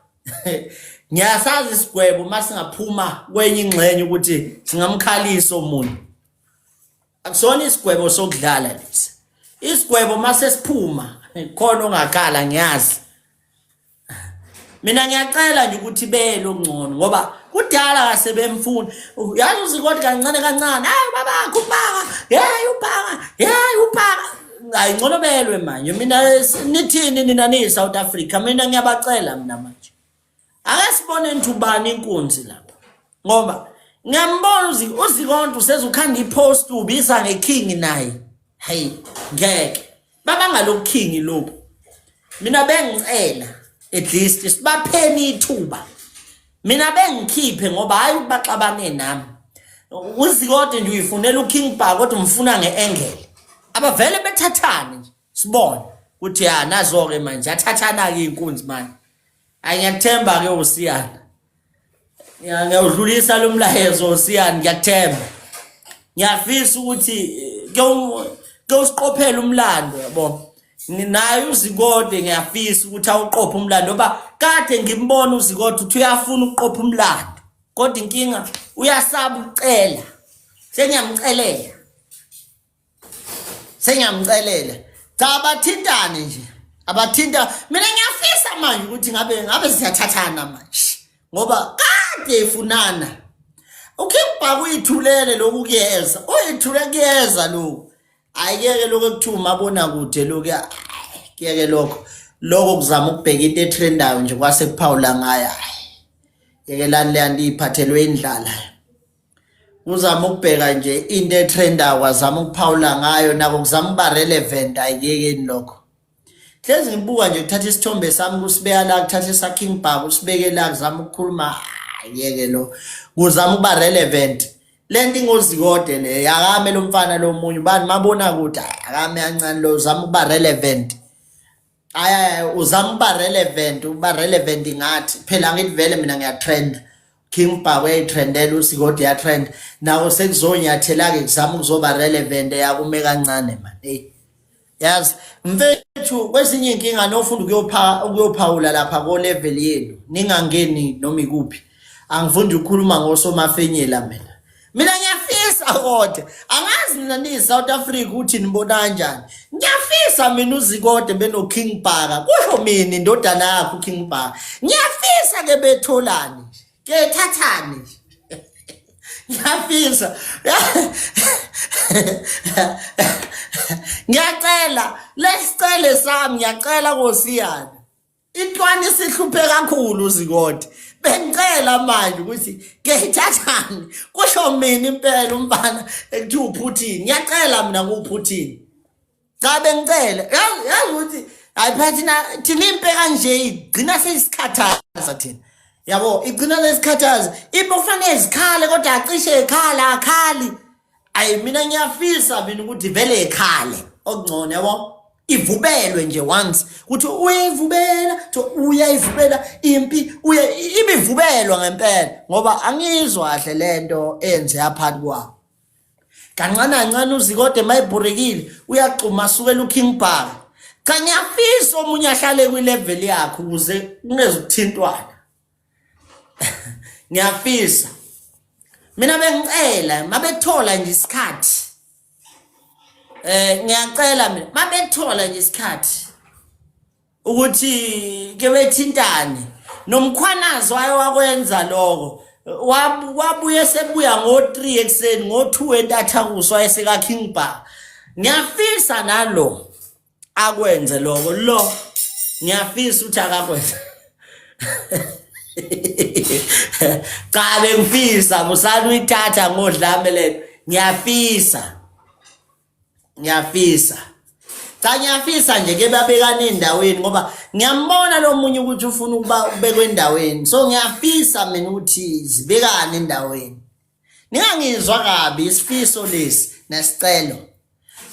ngiyasazi isigwebo masingaphuma kwenye ingxenye ukuthi singamkhalisa omunye. Akusona isigwebo sokudlala lesi isigwebo, mase siphuma khona ongakhala, ngiyazi. Mina ngiyacela nje ukuthi belo ngcono, ngoba kudala kasebemfuna. Yazi uZikoti kancane kancane, hayi babakho uBhaka, hey uBhaka, hey uBhaka. Hayi, ngcono belwe manje. Mina nithini nina niyi South Africa? Mina ngiyabacela mina manje, ake sibone nje ubani inkunzi lapha, ngoba ngiyambona uZikonto usezukhanda ipost ubisa ngeking naye. Hey, ngeke. Babanga lokukhingi lokhu. Mina bengicela at least sibapheni ithuba. Mina bengikhiphe ngoba hayi ukubaxabane nami. Uzikode nje uyifunela uKing Bar kodwa umfuna ngeangle. Abavele bethathane nje sibone ukuthi ya nazo ke manje athathana ke inkunzi manje. Hayi ngiyakuthemba ke uSiyana. Ngiyawudlulisa lo mlayezo uSiyana ngiyakuthemba. Ngiyafisa ukuthi eh, ke ke usiqophele umlando yabo. Naye uZikode ngiyafisa ukuthi awuqophe umlando ngoba kade ngimbona uZikode ukuthi uyafuna ukuqopha umlando. Kodwa inkinga uyasaba ukucela. Sengiyamcelela. Sengiyamcelela. Cha abathintane nje. Abathinta mina ngiyafisa manje ukuthi ngabe ngabe siyathathana manje. Ngoba kade efunana. UKing Bhaka uyithulele lokhu kuyeza. Uyithule kuyeza lokhu. Ayikeke lokho ekuthiwa umabona kude lokhu kuyeke lokho. Lokho kuzama ukubheka into etrendayo nje kwase kuphawula ngayo. Yekelani leya nto iphathelwe indlala. Uzama ukubheka nje into etrendayo kwazama ukuphawula ngayo nako kuzama ukuba relevant ayikekeni lokho. Hlezi ngibuka nje kuthatha isithombe sami kusibeka la kuthatha esa-King Bhaka usibeke la kuzama ukukhuluma ayeke lo. Kuzama ukuba relevant. Le nto ingozikode le akame lo mfana lo munye ubani mabona kude akame kancane lo uzama ukuba relevant. Ay uzama ukuba relevant ukuba relevant ngathi phela ngithi vele mina ngiyatrend. King Bhaka uyayitrendela uSikode uyatrend nawo sekuzonyathela ke kuzama ukuzoba relevant yakume kancane man. Hey. Yazi mfethu kwezinye inkinga nofunda ukuyopha ukuyophawula lapha ko level yenu ningangeni noma ikuphi. Angifundi ukukhuluma ngosomafenyela mina. Mina ngiyafisa kodwa angazi nina ni South Africa ukuthi nibona kanjani. Ngiyafisa mina uZikode beno King Bhaka kusho mina indodana yakho uKing Bhaka. Ngiyafisa ke betholani. Ke thathani. Ngiyafisa. Ngiyacela lesicele sami ngiyacela kosiyana. Intwana isihluphe kakhulu uZikode. Bengicela manje ukuthi ke thathani kusho mina impela umfana ekuthiwa uPutin. Ngiyacela mina kuPutin. Cha bengicela. Yazi yazi ukuthi hayi phela thina thina impe kanje igcina seyisikhathaza thina. Yabo igcina seyisikhathaza. Impe kufanele zikhale kodwa acishe ekhala akhali. Ayi mina ngiyafisa mina ukuthi vele ekhale okungcono yabo. Ivubelwe nje once ukuthi uyayivubela to uyayivubela impi uye ibivubelwa ngempela ngoba angizwa kahle lento eyenzeka phakathi kwabo. Kancane kancane uZikode mayibhurekile uyagxuma asukela uKing Bhaka. Cha ngiyafisa omunye ahlale kwilevel yakhe ukuze kungezukuthintwana. Ngiyafisa. Mina bengicela mabethola nje isikhathi. Eh ngiyacela mina mabethola nje isikhathi ukuthi ke bethintane nomkhwanazi waye wakwenza lokho wabuye sebuya ngo-3 ekuseni ngo-2 entathakuso wayeseka King Bar ngiyafisa nalo akwenze lokho lo ngiyafisa ukuthi akakwenze cha bengifisa musani uyithatha ngodlame lento ngiyafisa ngiyafisa cha ngiyafisa nje ke babekane endaweni ngoba ngiyambona lo munye ukuthi ufuna ukuba ubekwe endaweni so ngiyafisa mina ukuthi zibekane endaweni ningangizwa kabi isifiso lesi nesicelo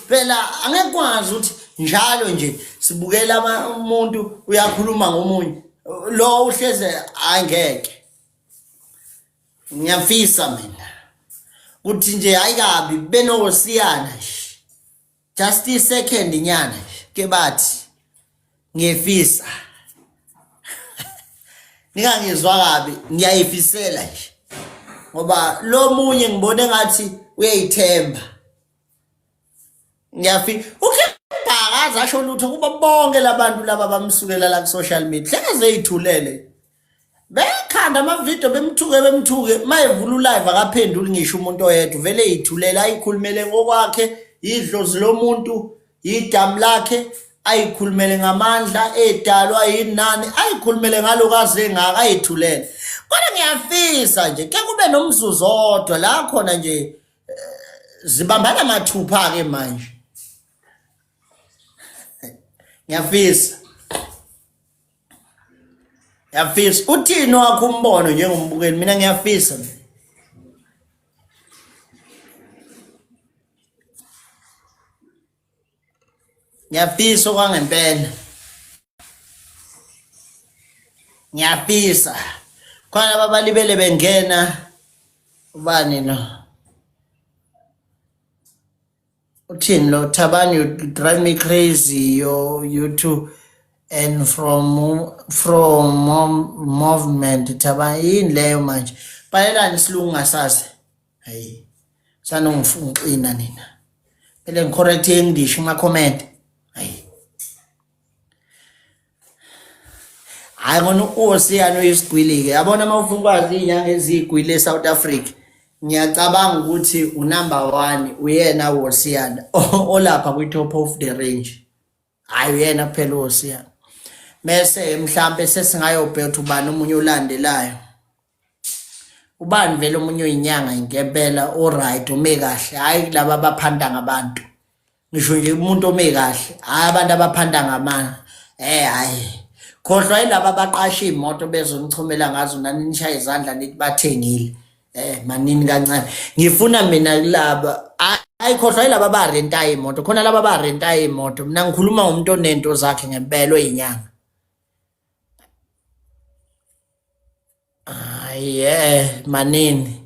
phela angeke kwazi ukuthi njalo nje sibukela umuntu uyakhuluma ngomunye lo uhleze angeke ngiyafisa mina ukuthi nje hayi kabi benokosiyana nje just a second nyana nje ke bathi ngiyefisa ningangizwa kabi ngiyayifisela nje ngoba lo munye ngibone ngathi uyayithemba ngiyafika ukhibhaka azasho lutho kuba bonke labantu laba bamsukela la ku social media hleze ezithulele bekhanda amavidiyo bemthuke bemthuke mayevula ulive akaphenduli ngisho umuntu oyedwa vele eyithulele ayikhulumele ngokwakhe idlozi lomuntu idamu lakhe ayikhulumele ngamandla edalwa yini nani ayikhulumele ngalokhu aze ngaka ayithulele kodwa ngiyafisa nje ke kube nomzuzu odwa la khona nje eh, zibambana mathupha ke manje. Ngiyafisa. Ngiyafisa. Uthini wakho umbono njengombukeli? Mina ngiyafisa. Ngiyafisa okwangempela. Ngiyafisa. Khona laba abalibele bengena ubani lo? Uthini lo Thabani you drive me crazy yo you two and from movement Thabani yini leyo manje balelani isilungu ngasazi hayi sanongixina nina phele ngicorrect English kuma comment hayi hayi ngona uOsiyano uyisigwili-ke yabona uma ufuna ukwazi iy'nyanga eziyigwili e-South Africa ngiyacabanga ukuthi unumber one uyena uOsiyana olapha kwi-top of the range hhayi uyena kuphela uOsiyana mese mhlampe sesingayobheka ukuthi ubani omunye olandelayo ubani vele omunye oyinyanga ngempela oright ume kahle hhayi laba abaphanda ngabantu ngisho nje umuntu ome kahle hhayi abantu abaphanda ngamanga eh hhayi khohlwa yilaba abaqasha iy'moto bezonichomela ngazo nani nishaye izandla nithi bathengile eh manini kancane ngifuna mina kulaba hayi khohlwa yilaba abarentayo imoto khona laba abarentayo imoto mina ngikhuluma ngomuntu onento zakhe ngempela oyinyanga Hayi eh manini.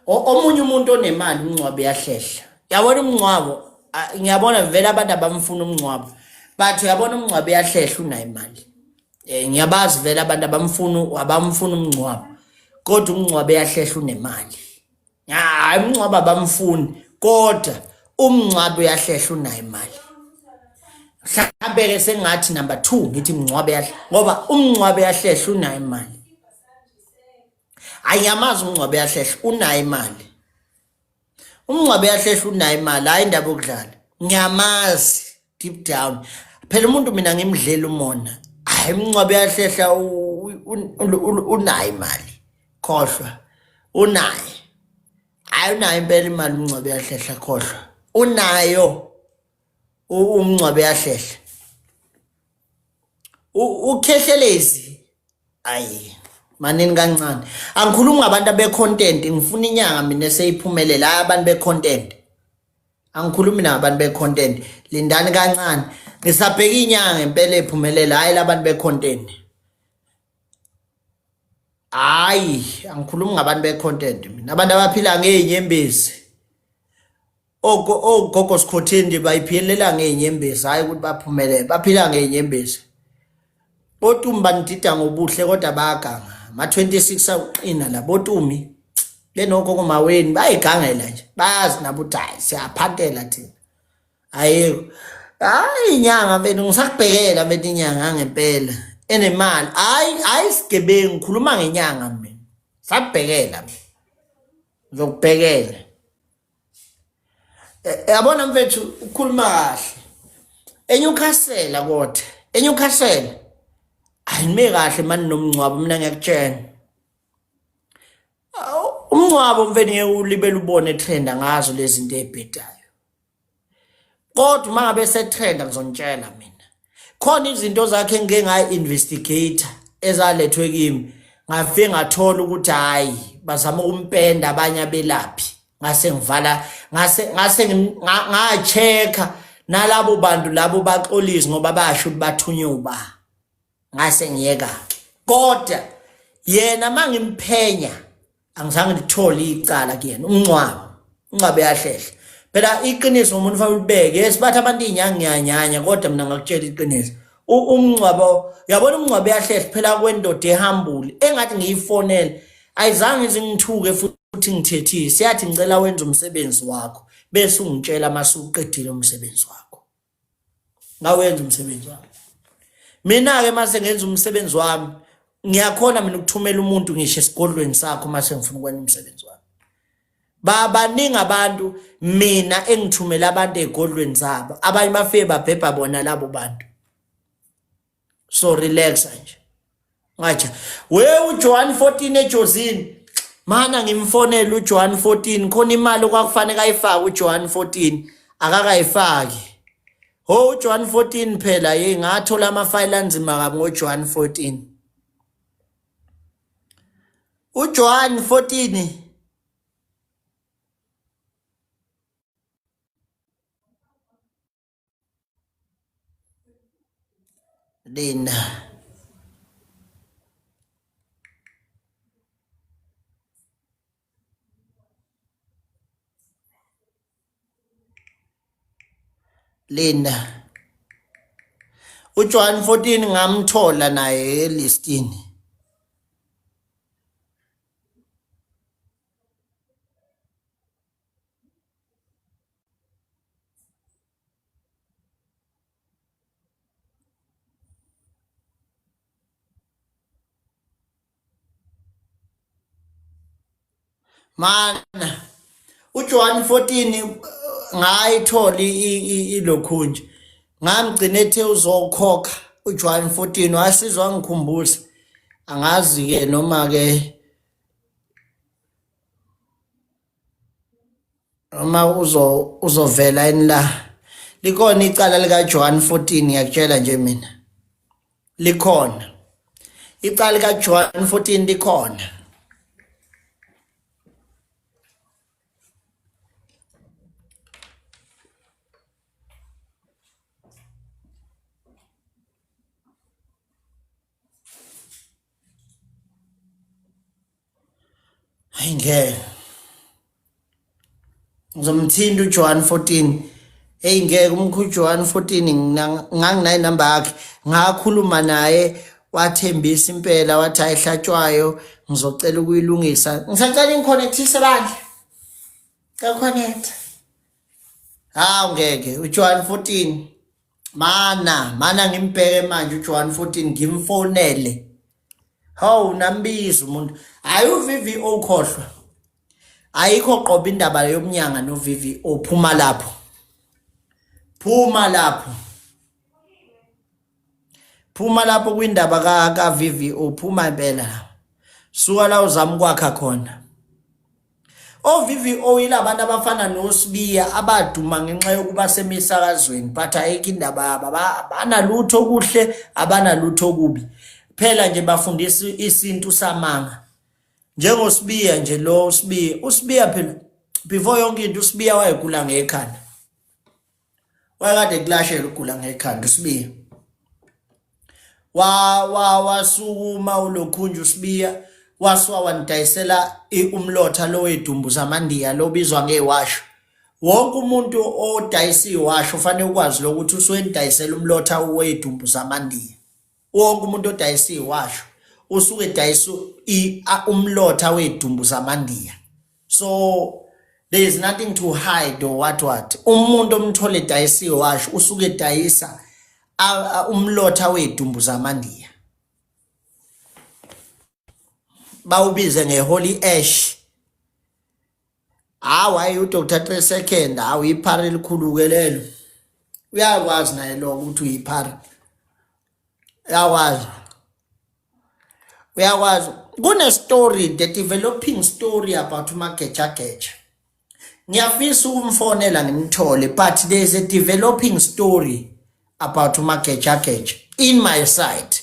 Omunye umuntu onemali umngcwabo uyahlehla. Yabona umngcwabo ngiyabona vele abantu abamfuna umngcwabo. But uyabona umngcwabo uyahlehla unayo imali. Eh ngiyabazi vele abantu abamfuna umngcwabo. Kodwa umngcwabo uyahlehla unemali. Hayi umngcwabo abamfuni kodwa umngcwabo uyahlehla unayo imali. Mhlambe ke sengathi number 2 ngithi mngcwabo yahle ngoba umngcwabo uyahlehla unayo imali. Hayi ngiyamazi umngcwabo uyahlehla unayo imali. Umngcwabo uyahlehla unayo imali hayi indaba yokudlala. Ngiyamazi deep down. Phela umuntu mina ngimdlela umona. Hayi umngcwabo uyahlehla unayo imali. Khohlwa. Unayo. Hayi unayo impela imali umngcwabo uyahlehla khohlwa. Unayo. Umngcwabo uyahlehla. Ukhehlelezi ayi manini kancane. Angikhulumi ngabantu abe-content ngifuna inyanga mina eseyiphumelela hayi abantu be-content. Angikhulumi nabantu be-content. Lindani kancane. Ngisabheka inyanga ngempela ephumelela hayi labantu be-content. Hayi angikhulumi ngabantu be-content mina. Abantu abaphila ngey'nyembezi. Ogogo Sikhotheni nje bayiphilela ngey'nyembezi hhayi ukuthi baphumelele baphila ngey'nyembezi. Otumi banidida ngobuhle kodwa bayaganga. Ma-26 awuqina la botumi benogogo maweni bayigangela nje bayazi nabo ukuthi hayi siyaphantela thina. Ayikho. Hayi inyanga mfethu ngisakubhekela mfethu inyanga ngempela enemali. Hayi hayi sigebengu ngikhuluma ngenyanga mina. Sakubhekela mina. Ngizokubhekela. Eh, yabona mfethu ukhuluma kahle. ENewcastle kodwa, eNewcastle ayime kahle mani nomngcwabo mina ngiyakutshela. Umngcwabo mfethu ngeke ulibele ubone trenda ngazo lezi zinto ezibhedayo. Kodwa uma ngabe setrenda ngizonitshela mina. Khona izinto zakhe engike ngayi-investigate ezalethwe kimi ngafike ngathola ukuthi hhayi bazama ukumpenda abanye abelaphi ngase ngivala ngase ngase nga-check-a nalabo bantu labo baxolise ngoba basho ukuthi bathunywe uba ngase ngiyeka kodwa yena mangimphenya angizange ngithole icala kuyena umncwabo umncwabo yahlehla phela iqiniso umuntu fanele ulibeke yes bathi abantu inyanga ngiyanyanya kodwa mina ngakutshela iqiniso umncwabo uyabona umncwabo yahlehla phela kwendoda ehambule engathi ngiyifonele ayizange izingithuke futhi ngithethise yathi ngicela wenze umsebenzi wakho bese ungitshela masuqedile umsebenzi wakho ngawenza umsebenzi wami mina-ke mase ngenza umsebenzi wami ngiyakhona mina ukuthumela umuntu ngisho esigodlweni sakho uma sengifuna ukwenza umsebenzi wami babaningi abantu mina engithumela abantu ey'godlweni zabo abanye bafike babhebha bona labo bantu so relaxa nje ngaja we uJohn 14 eJozini mana ngimfonela uJohn 14 khona imali okwakufanele ayifake uJohn 14 akakayifaki. Ho uJohn 14 phela hey ngathola amafayili anzima kabi ngoJohn 14. UJohn 14 Linda. Linda. UJohn 14 ngamthola naye elistini. Mana uJohn 14 ngayithola ilokhunje ngamgcina ethe uzokhokha uJohn 14 wasizwa ngikhumbuza angazi ke noma ke noma uzo uzovela yini la likhona icala lika John 14 ngiyakutshela nje mina likhona icala lika John 14 likhona Hayi ngeke. Ngizomthinta uJohn 14. Hey ngeke umkhu uJohn 14 nganginayo inamba yakhe. Ngakhuluma naye wathembisa impela wathi ayihlatshwayo ngizocela ukuyilungisa. Ngisacela ingiconnectise bandla. Cela connect. Hawu ngeke uJohn 14. Mana, mana ngimbheke manje uJohn 14 ngimfonele. Hawu nambiza umuntu. Hayi uVVO khohlwa. Ayikho qoba indaba yomnyanga noVVO phuma lapho. Phuma lapho. Phuma lapho kwindaba ka ka VVO phuma impela. Suka la uzama ukwakha khona. OVVO yilabantu abafana noSibiya abaduma ngenxa yokuba semisakazweni but ayikho indaba yabo abanalutho okuhle abanalutho okubi phela nje bafundisa isintu samanga njengoSibiya nje lo uSibiya uSibiya phela before yonke into uSibiya wayegula ngekhanda wayekade kulashela ukugula ngekhanda uSibiya wa wa wasukuma ulokhunja uSibiya wasuka wanidayisela umlotha lo wedumbu zamandiya lo bizwa ngewasho wonke umuntu odayisa iwasho ufanele ukwazi lokuthi usuwenidayisela umlotha wedumbu zamandiya wonke umuntu odayisa iwasho usuke edayisa umlotha wedumbu zamandiya so there is nothing to hide or what what umuntu omthole edayisiwe washo usuke edayisa umlotha wedumbu zamandiya bawubize ngeholy ash hawu hayi uDr 3 second hawu iphara elikhulu ke lelo uyakwazi naye lo ukuthi uyiphara uyakwazi uyakwazi kune-story the developing story about umagejageja ngiyafisa ukumfonela ngimthole but there is a developing story about umagejageja in my side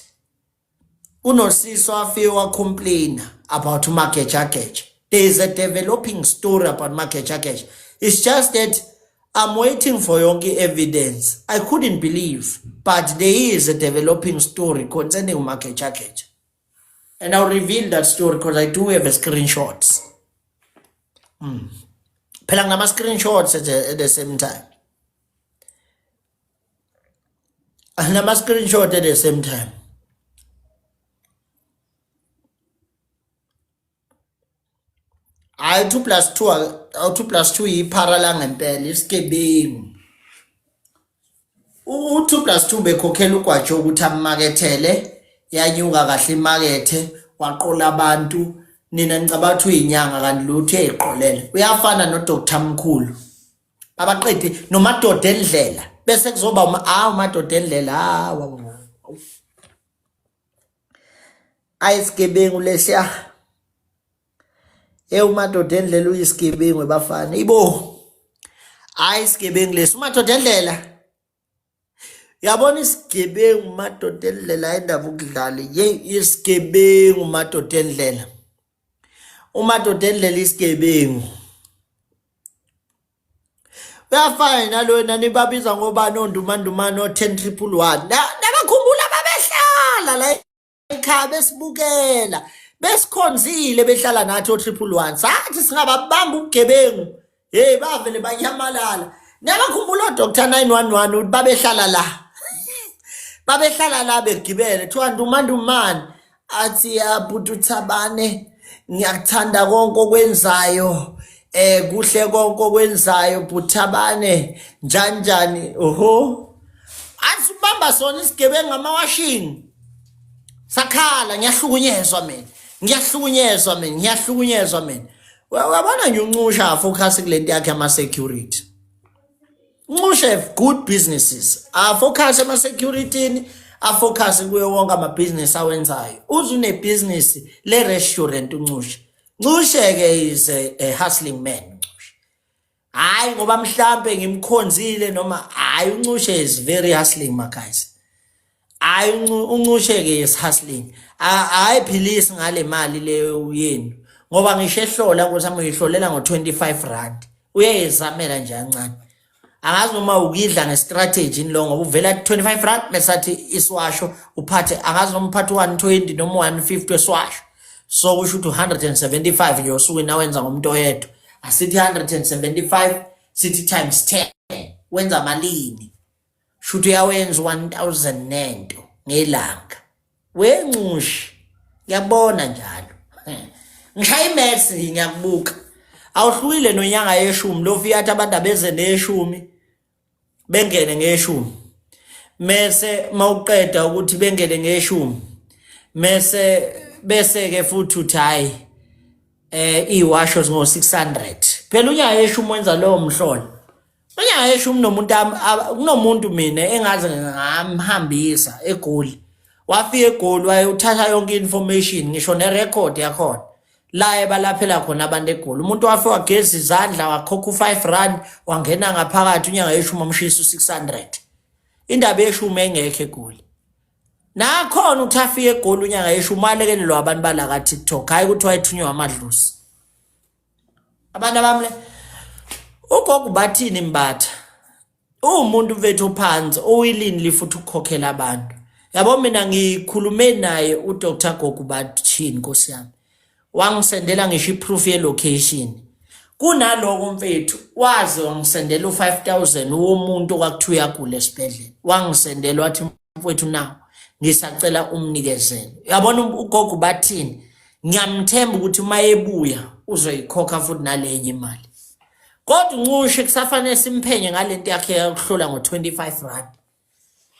kunosisi wafike wacomplaina about umagejageja there is a developing story about umagejageja it's just that I'm waiting for yonke evidence. I couldn't believe, but there is a developing story concerning uMagejageja. And I'll reveal that story because I do have a screenshots. Phela nginama screenshots at the same time. Anama screenshot at the same time. Hayi 2 plus 2 2 plus 2 yiphara la ngempela isigebengu. U-2 plus 2 bekhokhela ugwajo ukuthi ammakethele yanyuka kahle imakethe waqola abantu nina nicabanga ukuthi uyinyanga kanti lutho uyayiqolela uyafana noDr Mkhulu abaqede nomadoda endlela bese kuzoba hawu madoda endlela hawu ayisigebengu lesiya Hey umadoda endlela uyisigebengu bafana. Ibo. Hayi isigebengu lesi umadoda endlela. Yabona isigebengu madoda endlela indaba ukudlala. Yeyi isigebengu madoda endlela. Umadoda endlela isigebengu. Uyafana nalona nibabiza ngobani ondumandumane o-10 triple one. Nabakhumbula babehlala la ekhaya besibukela besikhonzile behlala nathi o-triple one sathi singababamba ubugebengu heyi bavele banyamalala niyabakhumbula o-doctor 911 ukuthi babehlala la babehlala la begibele kuthiwa ndumandumane athi yabhuti uthabane ngiyakuthanda konke okwenzayo eh kuhle konke okwenzayo bhuthabane njani njani oho athi ubamba sona isigebengu ngamawashini sakhala ngiyahlukunyezwa mina ngiyahlukunyezwa mina ngiyahlukunyezwa mina uyabona nje uncusha focus kulento yakhe ama security Nxushe have good businesses afocus ema security afocus kuyo wonke ama business awenzayo uze une business le restaurant uNcushe Ncushe ke is a hustling man Ncushe hayi ngoba mhlambe ngimkhonzile noma hayi uNcushe is very hustling my guys hayi uNcushe ke is hustling hayi philisi ngale mali leyo yenu ngoba ngisho ehlola ukuthi amuyihlolela ngo-25 rand uyayizamela nje kancane angazi noma ukidla ngestrategy lo ngoba uvela 25 rand mesathi iswasho uphathe angazi noma uphathe 120 noma 150 weswasho so kusho ukuthi 175 nje osukwini awenza ngomuntu oyedwa asithi 175 sithi times 10 wenza malini shuthi uyawenza 1000 nento ngelanga wencushi ngiyabona njalo ngishaya imaths ngiyakubuka awuhlukile nonyanga yeshumi lo fiat abantu abeze neshumi bengene ngeshumi mese mawuqeda ukuthi bengene ngeshumi mese bese ke futhi uthi hayi eh iwasho ngo 600 phela unyaka yeshumi wenza lowo mhlolo Unyaka eshumi nomuntu kunomuntu mina engaze ngamhambisa eGoli. Wafika eGoli wayothatha yonke information ngisho nerecord yakhona. La ebalaphela khona abantu eGoli. Umuntu wafika wageza izandla wakhokha u5 rand wangena ngaphakathi unyanga yeshumi amshisa u600. Indaba yeshumi engekho eGoli. Nakhona uthi afike eGoli unyanga yeshumi alekelelwa abantu bala ka TikTok hayi ukuthi wayethunywa amadlozi. Abantu abamle ugogo bathini mbatha uwumuntu mfethu ophansi owilini futhi ukukhokhela abantu yabo mina ngikhulume naye uDr Gogo bathini nkosi yami wangisendela ngisho iproof ye-location kunaloko mfethu waze wangisendela u-5000 womuntu okwakuthiwa uyagula esibhedlela wangisendela wathi mfowethu nawo ngisacela umnikezele uyabona ugogo bathini ngiyamthemba ukuthi uma ebuya uzoyikhokha futhi nalenye imali kodwa uncushe kusafanele simphenye ngalento yakhe yokuhlola ngo-25 rand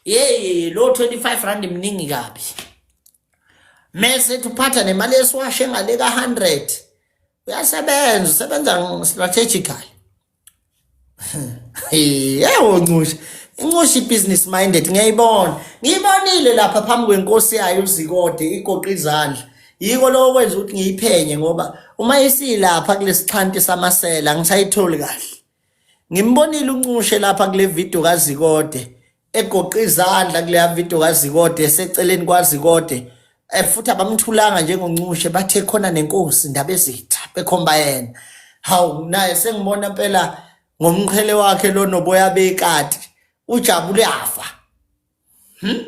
yeyi lo 25 rand mningi kabi mese ethi uphatha nemali esiwashe ngale ka-100 uyasebenza usebenza strategically Yebo Ncusha. Incusha i-business minded ngiyayibona. Ngiyibonile lapha phambi kwenkosi yayo uZikode igoqa izandla. Yiko lokho kwenza ukuthi ngiyiphenye ngoba uma isilapha kulesixhanti samasela ngisayitholi kahle. Ngimbonile uNcushe lapha kule video kaZikode egoqa izandla kuleya video kaZikode eseceleni kwaZikode eh, futhi abamthulanga njengoncushe bathe khona nenkosi ndaba ezitha bekhomba yena hawu naye sengibona impela ngomqhele wakhe lo noboya bekati ujabule afa hmm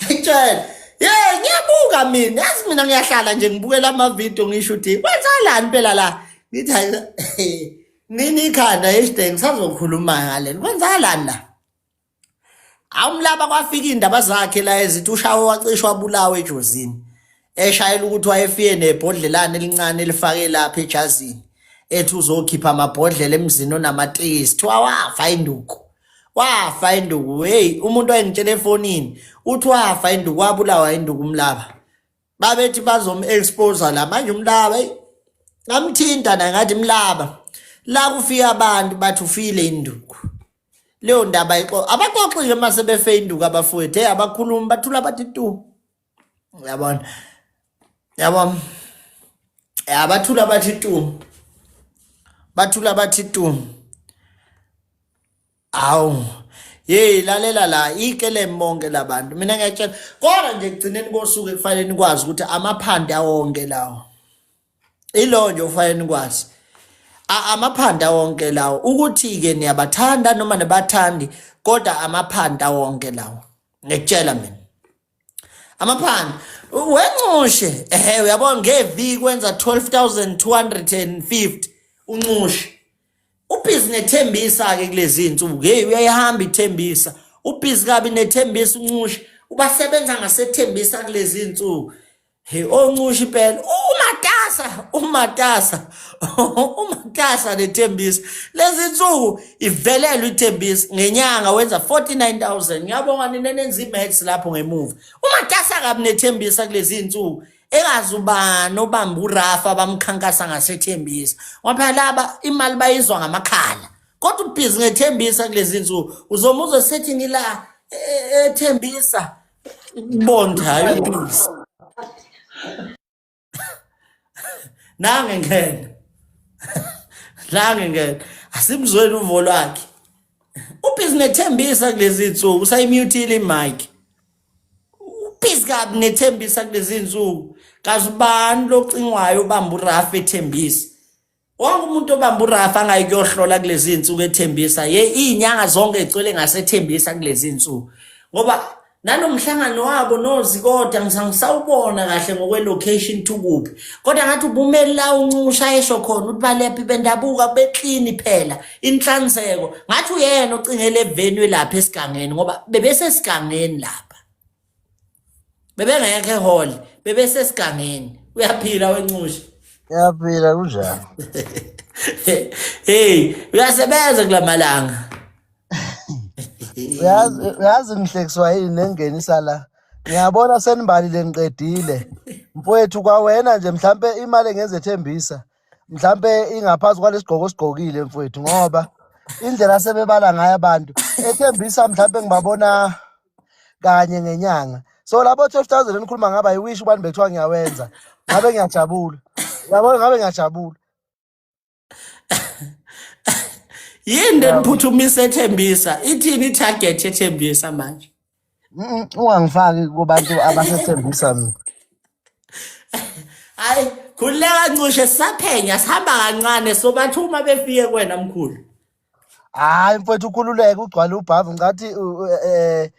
ngitshela ye ngiyabuka mina yazi mina ngiyahlala nje ngibukela ama-video ngisho ukuthi kwenzalani phela la ngithi hayi nini ikhanda hashtag ngisazokhuluma ngaleli kwenzakalani la Awumlaba kwafika indaba zakhe la ezithi ushawe wacishwa wabulawa ejozini. Eshayela ukuthi wayefike nebhodlelana elincane elifake lapha ejazini. Ethi uzokhipha amabhodlela emzini onamatekisi. Thiwa wafa induku. Wafa induku. Hey, umuntu wayengitshela efonini uthi wafa induku wabulawa induku umlaba. Babethi bazom-expose la manje umlaba hey ngamthinta naye ngathi mlaba la kufika abantu bathi ufile induku. Leyo ndaba ayixo abaxoxi nje uma sebefe induku abafowethu hey abakhulumi bathula bathi tu. Uyabona? Yabo. Ya bathula bathi tu. Bathula bathi tu. Awu. Hey lalela la ikelem bonke labantu. Mina ngiyatshela kodwa nje ekugcineni kosuku ekufanele nikwazi ukuthi amaphanda wonke lawo. Ilo nje ufanele nikwazi. Amaphanda wonke lawo ukuthi ke niyabathanda noma nibathandi kodwa amaphanda wonke lawo. Ngiyakutshela mina. Amaphanda wencushe ehe uyabona ngeviki kwenza 12250 uncushe. Ubhizi nethembisa-ke kulezi iy'nsuku heyi uyayihamba ithembisa ubhizi kabi nethembisa uncushe ubasebenza ngasethembisa kulezi iy'nsuku hey oncushe impela umatasa umatasa umatasa nethembisa lezi nsuku ivelelwe ithembisa ngenyanga wenza 49000 ngiyabonga nina nenza i-maths lapho ngemuva umatasa kabi nethembisa kulezi iy'nsuku engazi ubani obamba urafa bamkhankasa ngasethembisa ngoba phela laba imali bayizwa ngamakhala kodwa ubhizi ngethembisa kulezi nsuku uzomuzwa sethi ngila e, e, ethembisa bonda hayi ubhizi nange ngena nange ngena asimzweni uvo lwakhe ubhizi ngethembisa kulezi nsuku usayimutile imic Ubhizi kabi nethembisa kulezi nsuku. Kazi ubani locingwayo ubamba uRafa ethembisa. Wonke umuntu obamba uRafa angayi kuyohlola kulezi nsuku ethembisa. Ye izinyanga zonke egcwele ngasethembisa kulezi nsuku. Ngoba nanomhlangano wabo nozikoda ngisawubona kahle ngokwe-location thukuphi kodwa ngathi ubumeli la uncusha esho khona ukuthi balephi bendabuka beklini phela inhlanzeko ngathi uyena ocingele evenue lapha esigangeni ngoba bebesesigangeni lapha bebengekho ehall bebesesigangeni uyaphila wencusha Ngiyaphila kunjani? Hey, uyasebenza kulamalanga. Uyazi uyazi ngihlekiswa yini nengingenisa la. Ngiyabona senibalile ngiqedile. Mfowethu kwawena nje mhlambe imali engenze ethembisa mhlambe ingaphansi kwalesigqoko osigqokile mfowethu ngoba indlela asebebala ngayo abantu ethembisa mhlambe ngibabona kanye ngenyanga so labo 12000 enikhuluma ngaba i wish ubani bekuthiwa ngiyawenza ngabe ngiyajabula yabona ngabe ngiyajabula Yini eniphuthumisa ethembisa ithini i-target ethembisa manje Ungangifaki kubantu abasethembisa mina. Hayi, khululeka ncushe sisaphenya sihamba kancane sobathi uma befike kuwena mkhulu. Hayi mfowethu ukhululeke ugcwale ubhavu ngicathi eh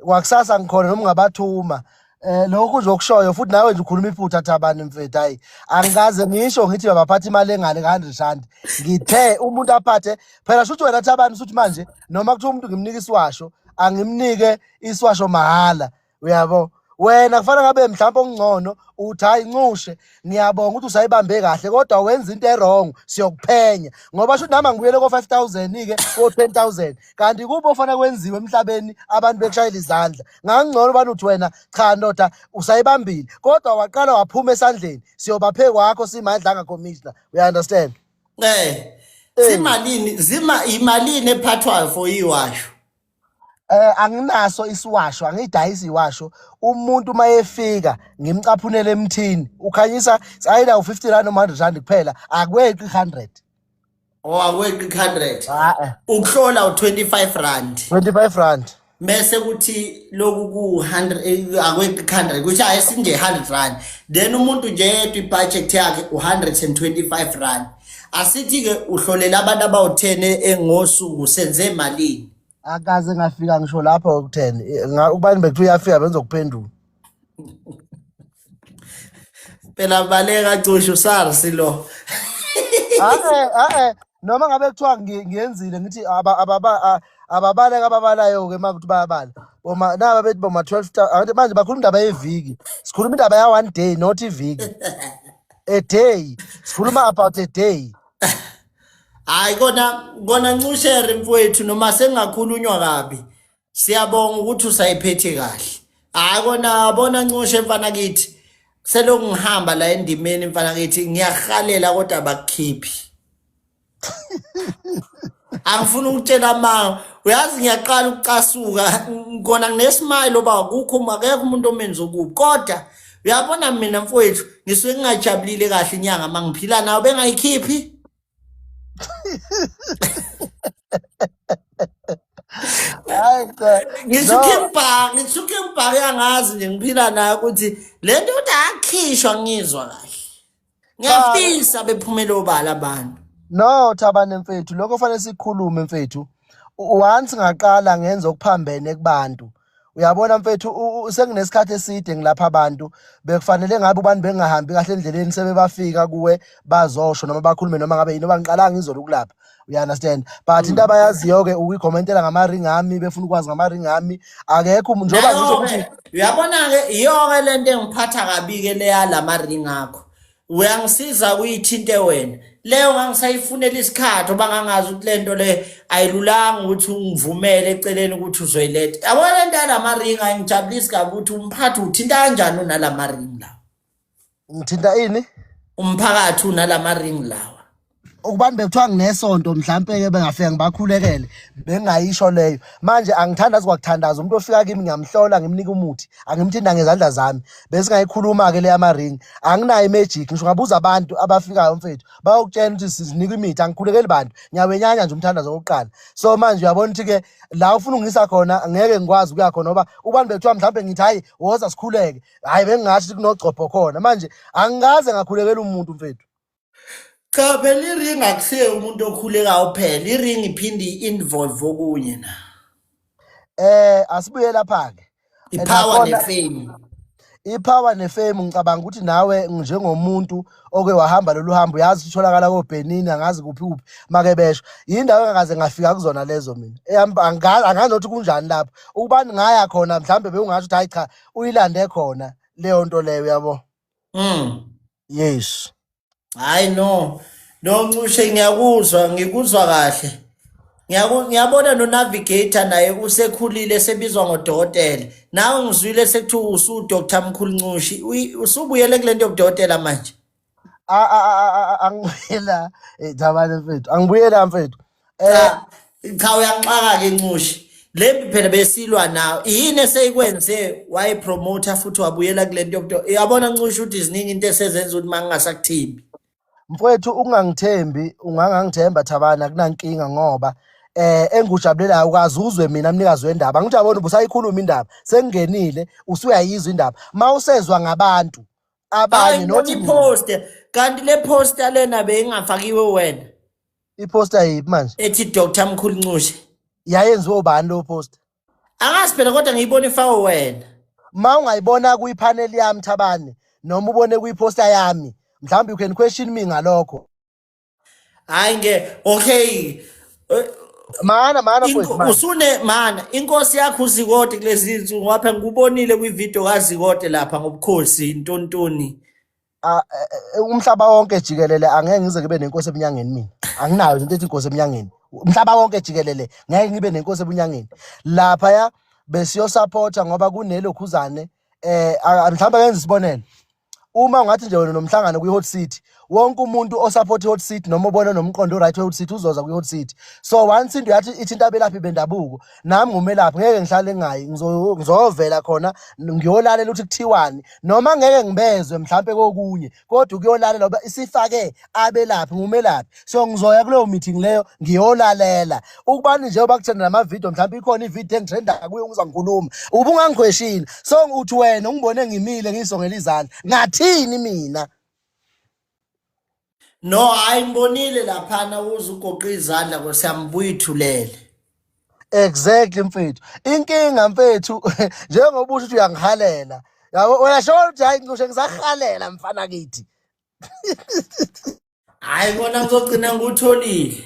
kwakusasa ngikhona noma ungabathuma. Eh lokhu nje okushoyo futhi nawe nje ukhuluma iphutha Thabani mfethu hayi angikaze ngisho ngithi abaphatha imali engane ka-100 rand ngithe umuntu aphathe phela shuthi wena Thabani usuthi manje noma kuthiwa umuntu ngimnika isiwasho angimnike isiwasho mahhala uyabo wena kufanele ngabe mhlawumbe okungcono uthi hayi ncushe ngiyabonga ukuthi usayibambe kahle kodwa wenza into erong siyokuphenya ngoba shuthi nami angibuyele ko-5000 ke ko-10000 kanti kubo ofanele kwenziwe emhlabeni abantu bekushayela izandla ngangcono bani uthi wena cha ndoda usayibambile kodwa waqala waphuma esandleni siyobaphe kwakho simadlanga commissioner we understand Eh. Zimalini zima imalini ephathwayo for iwasho? Eh anginaso isiwasho angidayisi iwasho umuntu mayefika ngimcaphunele emthini ukhanyisa sayida u50 rand noma 100 rand kuphela akweqi 100 Oh akweqi 100 ah ukuhlola u25 rand 25 rand mese kuthi lokhu ku 100 akweqi 100 kusho hayi sinje 100 rand then umuntu nje yedwa ibudget yakhe u125 rand asithi ke uhlolela abantu abawu10 engosuku senze malini akaze ngafika ngisho lapho ku-10 ukubani bekuthiwa uyafika benzokuphendula phela baleka cushu SARS lo ae ae noma ngabe kuthiwa ngiyenzile ngithi ababaleka ababalayo-ke uma kuthi bayabala boma naba bethi boma 12 manje bakhuluma indaba yeviki sikhuluma indaba ya one day not iviki a day sikhuluma about a day hayi kona kona ncushere mfowethu noma sengakhulunywa kabi siyabonga ukuthi usayiphethe kahle hayi kona bona ncushe mfana kithi selokhu ngihamba la endimeni mfana kithi ngiyahalela kodwa abakukhiphi angifuni ukutshela amanga uyazi ngiyaqala ukucasuka ngikona nginesmile oba akukho akekho umuntu omenza okubi kodwa uyabona mina mfowethu ngisuke ngingajabulile kahle inyanga uma ngiphila nawe bengayikhiphi Hayi cha. Ngisho No. uKing Bhaka, ngisho uKing Bhaka uyangazi nje ngiphila naye ukuthi le nto ukuthi akhishwa ngizwa kahle. Cha. Ngiyafisa bephumele obala abantu. No Thabane mfethu, lokho fanele sikhulume mfethu. Once ngaqala ngenza okuphambene kubantu. Uyabona mfethu, senginesikhathi eside ngilapha abantu bekufanele ngabe abantu bengahambi kahle endleleni sebebafika kuwe bazosho noma bakhulume noma ngabe yini ngoba ngiqalanga izolo ukulapha. You understand? But into abayaziyo ke ukuyikhomentela ngama-ring ami befuna ukwazi ngama-ring ami akekho umuntu njengoba ngisho ukuthi Nayo-ke uyabona-ke iyo-ke le nto engiphatha kabi-ke leya lama-ring akho. Uyangisiza uyithinte wena. Leyo ngangisayifunela isikhathi ngoba ngangazi ukuthi le nto le ayilulanga ukuthi ungivumele eceleni ukuthi uzoyiletha. Yabo le nto yalama-ring ayingijabulisi kabi ukuthi umphathi uthinta kanjani unalama-ring lawa. Ngithinta ini? Umphakathi unalama-ring lawa. Ukubani bekuthiwa nginesonto mhlampe-ke bengafika ngibakhulekele bengingayisho leyo. Manje angithandazi kwakuthandaza, umuntu ofika kimi ngiyamhlola ngimnika umuthi, angimthinta ngezandla zami. Besingayikhuluma-ke le yama-ring. Anginayo i-magic, ngisho ngabuza abantu abafikayo mfethu bayokutshela ukuthi sizinika imithi, angikhulekeli bantu, ngiyawenyanya nje umthandazo wokuqala. So manje uyabona ukuthi-ke la ufuna ungisa khona ngeke ngikwazi ukuya khona ngoba ubani bekuthiwa mhlampe ngithi hhayi woza sikhuleke, hhayi bengingasho ukuthi kunogcobho khona. Manje angikaze ngakhulekela umuntu mfethu. Cha phela i-ring akusiye umuntu okhulekayo phela, i-ring iphinde i-involve okunye na. Asibuye lapha ke. I-power ne-fame. I-power ne-fame ngicabanga ukuthi nawe njengomuntu oke wahamba lolu hambo uyazi utholakala koBenin angazi kuphi kuphi make besho. Yindawo engakaze ngafika kuzona lezo mina. Angazi ukuthi kunjani lapho. Ukubani ngaya khona mhlambe bewungasho ukuthi hayi cha uyilande khona leyo nto leyo yabo. Yes. Hayi no. No Ncushe ngiyakuzwa, ngikuzwa kahle. Ngiyabona no navigator naye usekhulile sebizwa ngodokotela. Nawe ngizwile sekuthiwa usu Dr Mkhulu Ncushi. Usubuyele kule nto yobudokotela manje. Angibuyela Thabane mfethu. Angibuyela mfethu. Cha, cha uyangixaka ke Ncushi. Lempi phela besilwa nawe. Yini eseyikwenze wayipromoter futhi wabuyela kule nto yobudokotela. Uyabona Ncushi ukuthi ziningi into esezenza ukuthi mangingasakuthembi. Mfowethu ukungangithembi ungangangithemba Thabane akunankinga ngoba engikujabulelayo ukaze uzwe mina mnikazi wendaba. Angithi uyabona ubusayikhuluma indaba sengingenile usuyayizwa indaba mawusezwa ngabantu abanye Hayi not ngibona mina. ipost kanti le post lena beyingafakiwe wena Iposter yiphi manje? Ethi Dr Mkhulu Ncushe. Yayenziwe ubani lo post? Angazi phela kodwa ngiyibona ifakwe wena. Ma ungayibona kwipanel yami Thabane noma ubone kwiposter yami mhlawumbe you can question me ngalokho. Hayi nge okay. Mana mana mfowethu mana. Usune mana inkosi yakho uZikode kulezi insuku ngapha ngikubonile kwivideo kaZikode lapha ngobukhosi ntontoni. Umhlaba wonke jikelele angeke ngize ngibe nenkosi ebunyangeni mina. Anginayo into ethi inkosi ebunyangeni. Umhlaba wonke jikelele ngeke ngibe nenkosi ebunyangeni. Lapha ya besiyosupporta ngoba kunelokhuzane mhlawumbe kenza isibonelo. Uma ungathi nje wena nomhlangano kwi-Hot City, wonke umuntu osupport i-Hot City noma obona nomqondo right we-Hot City uzoza kwi-Hot City. So once into yathi ithinta abelaphi bendabuko, nami ngumelaphi ngeke ngihlale ngingayi, ngizovela khona ngiyolalela ukuthi kuthiwani noma ngeke ngibezwe mhlampe kokunye kodwa ukuyolalela ngoba isifake abelaphi ngumelaphi. So ngizoya kuleyo meeting leyo ngiyolalela. Ukubani nje bakuthenda nama video mhlampe ikhona ivideo engitrenda kuyo ngiza ngikhuluma. Ubungangikhweshini. So uthi wena ungibone ngimile ngisongela izandla. Ngathini mina? No, hayi ngibonile laphana uze ugoqe izandla nkosiyami buyithulele. Exactly mfethu. Inkinga mfethu njengoba usho ukuthi uyangihalela. Yabo uyasho ukuthi hayi ngisho ngisahalela mfana kithi. Hayi kona ngizogcina ngikutholile.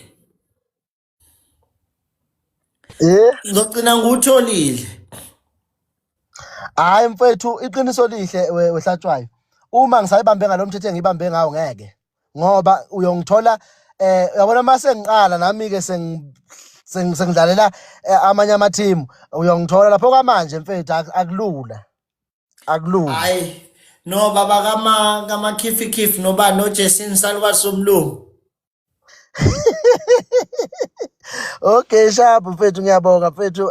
Ngizogcina ngikutholile. Hayi mfethu iqiniso lihle wehlatshwayo. Uma ngisayibambe ngalomthetho engibambe ngawo ngeke. Ngoba uyongithola uyabona mase ngiqala nami ke sengidlalela amanye ama-team uyongithola lapho kwamanje mfethu akulula. Akulula. Hayi no baba kama kama khifi khifi noba no Jason Salukwazi somlungu. Okay sharp mfethu ngiyabonga mfethu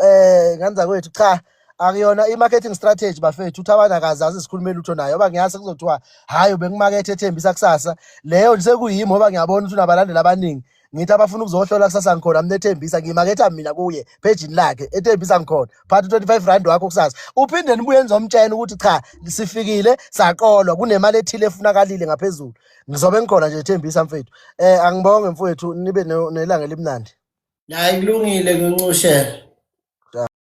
nganza kwethu cha akuyona i-marketing strategy bafethu uthi abantu akazazi sikhulume lutho naye ngoba ngiyazi kuzothiwa hayi ubekumakethe ethembisa kusasa leyo nje sekuyimi ngoba ngiyabona ukuthi unabalandeli abaningi. Ngithi abafuna ukuzohlola kusasa ngikhona mina eThembisa, ngimaketha mina kuye page-ini lakhe eThembisa ngikhona. Phatha u-25 rand wakho kusasa. Uphinde nibuye nizomtshela ukuthi cha sifikile saqolwa kunemali ethile efunakalile ngaphezulu. Ngizobe ngikhona nje eThembisa mfethu. Angibonge mfowethu nibe nelanga elimnandi. Hayi kulungile ngincushela.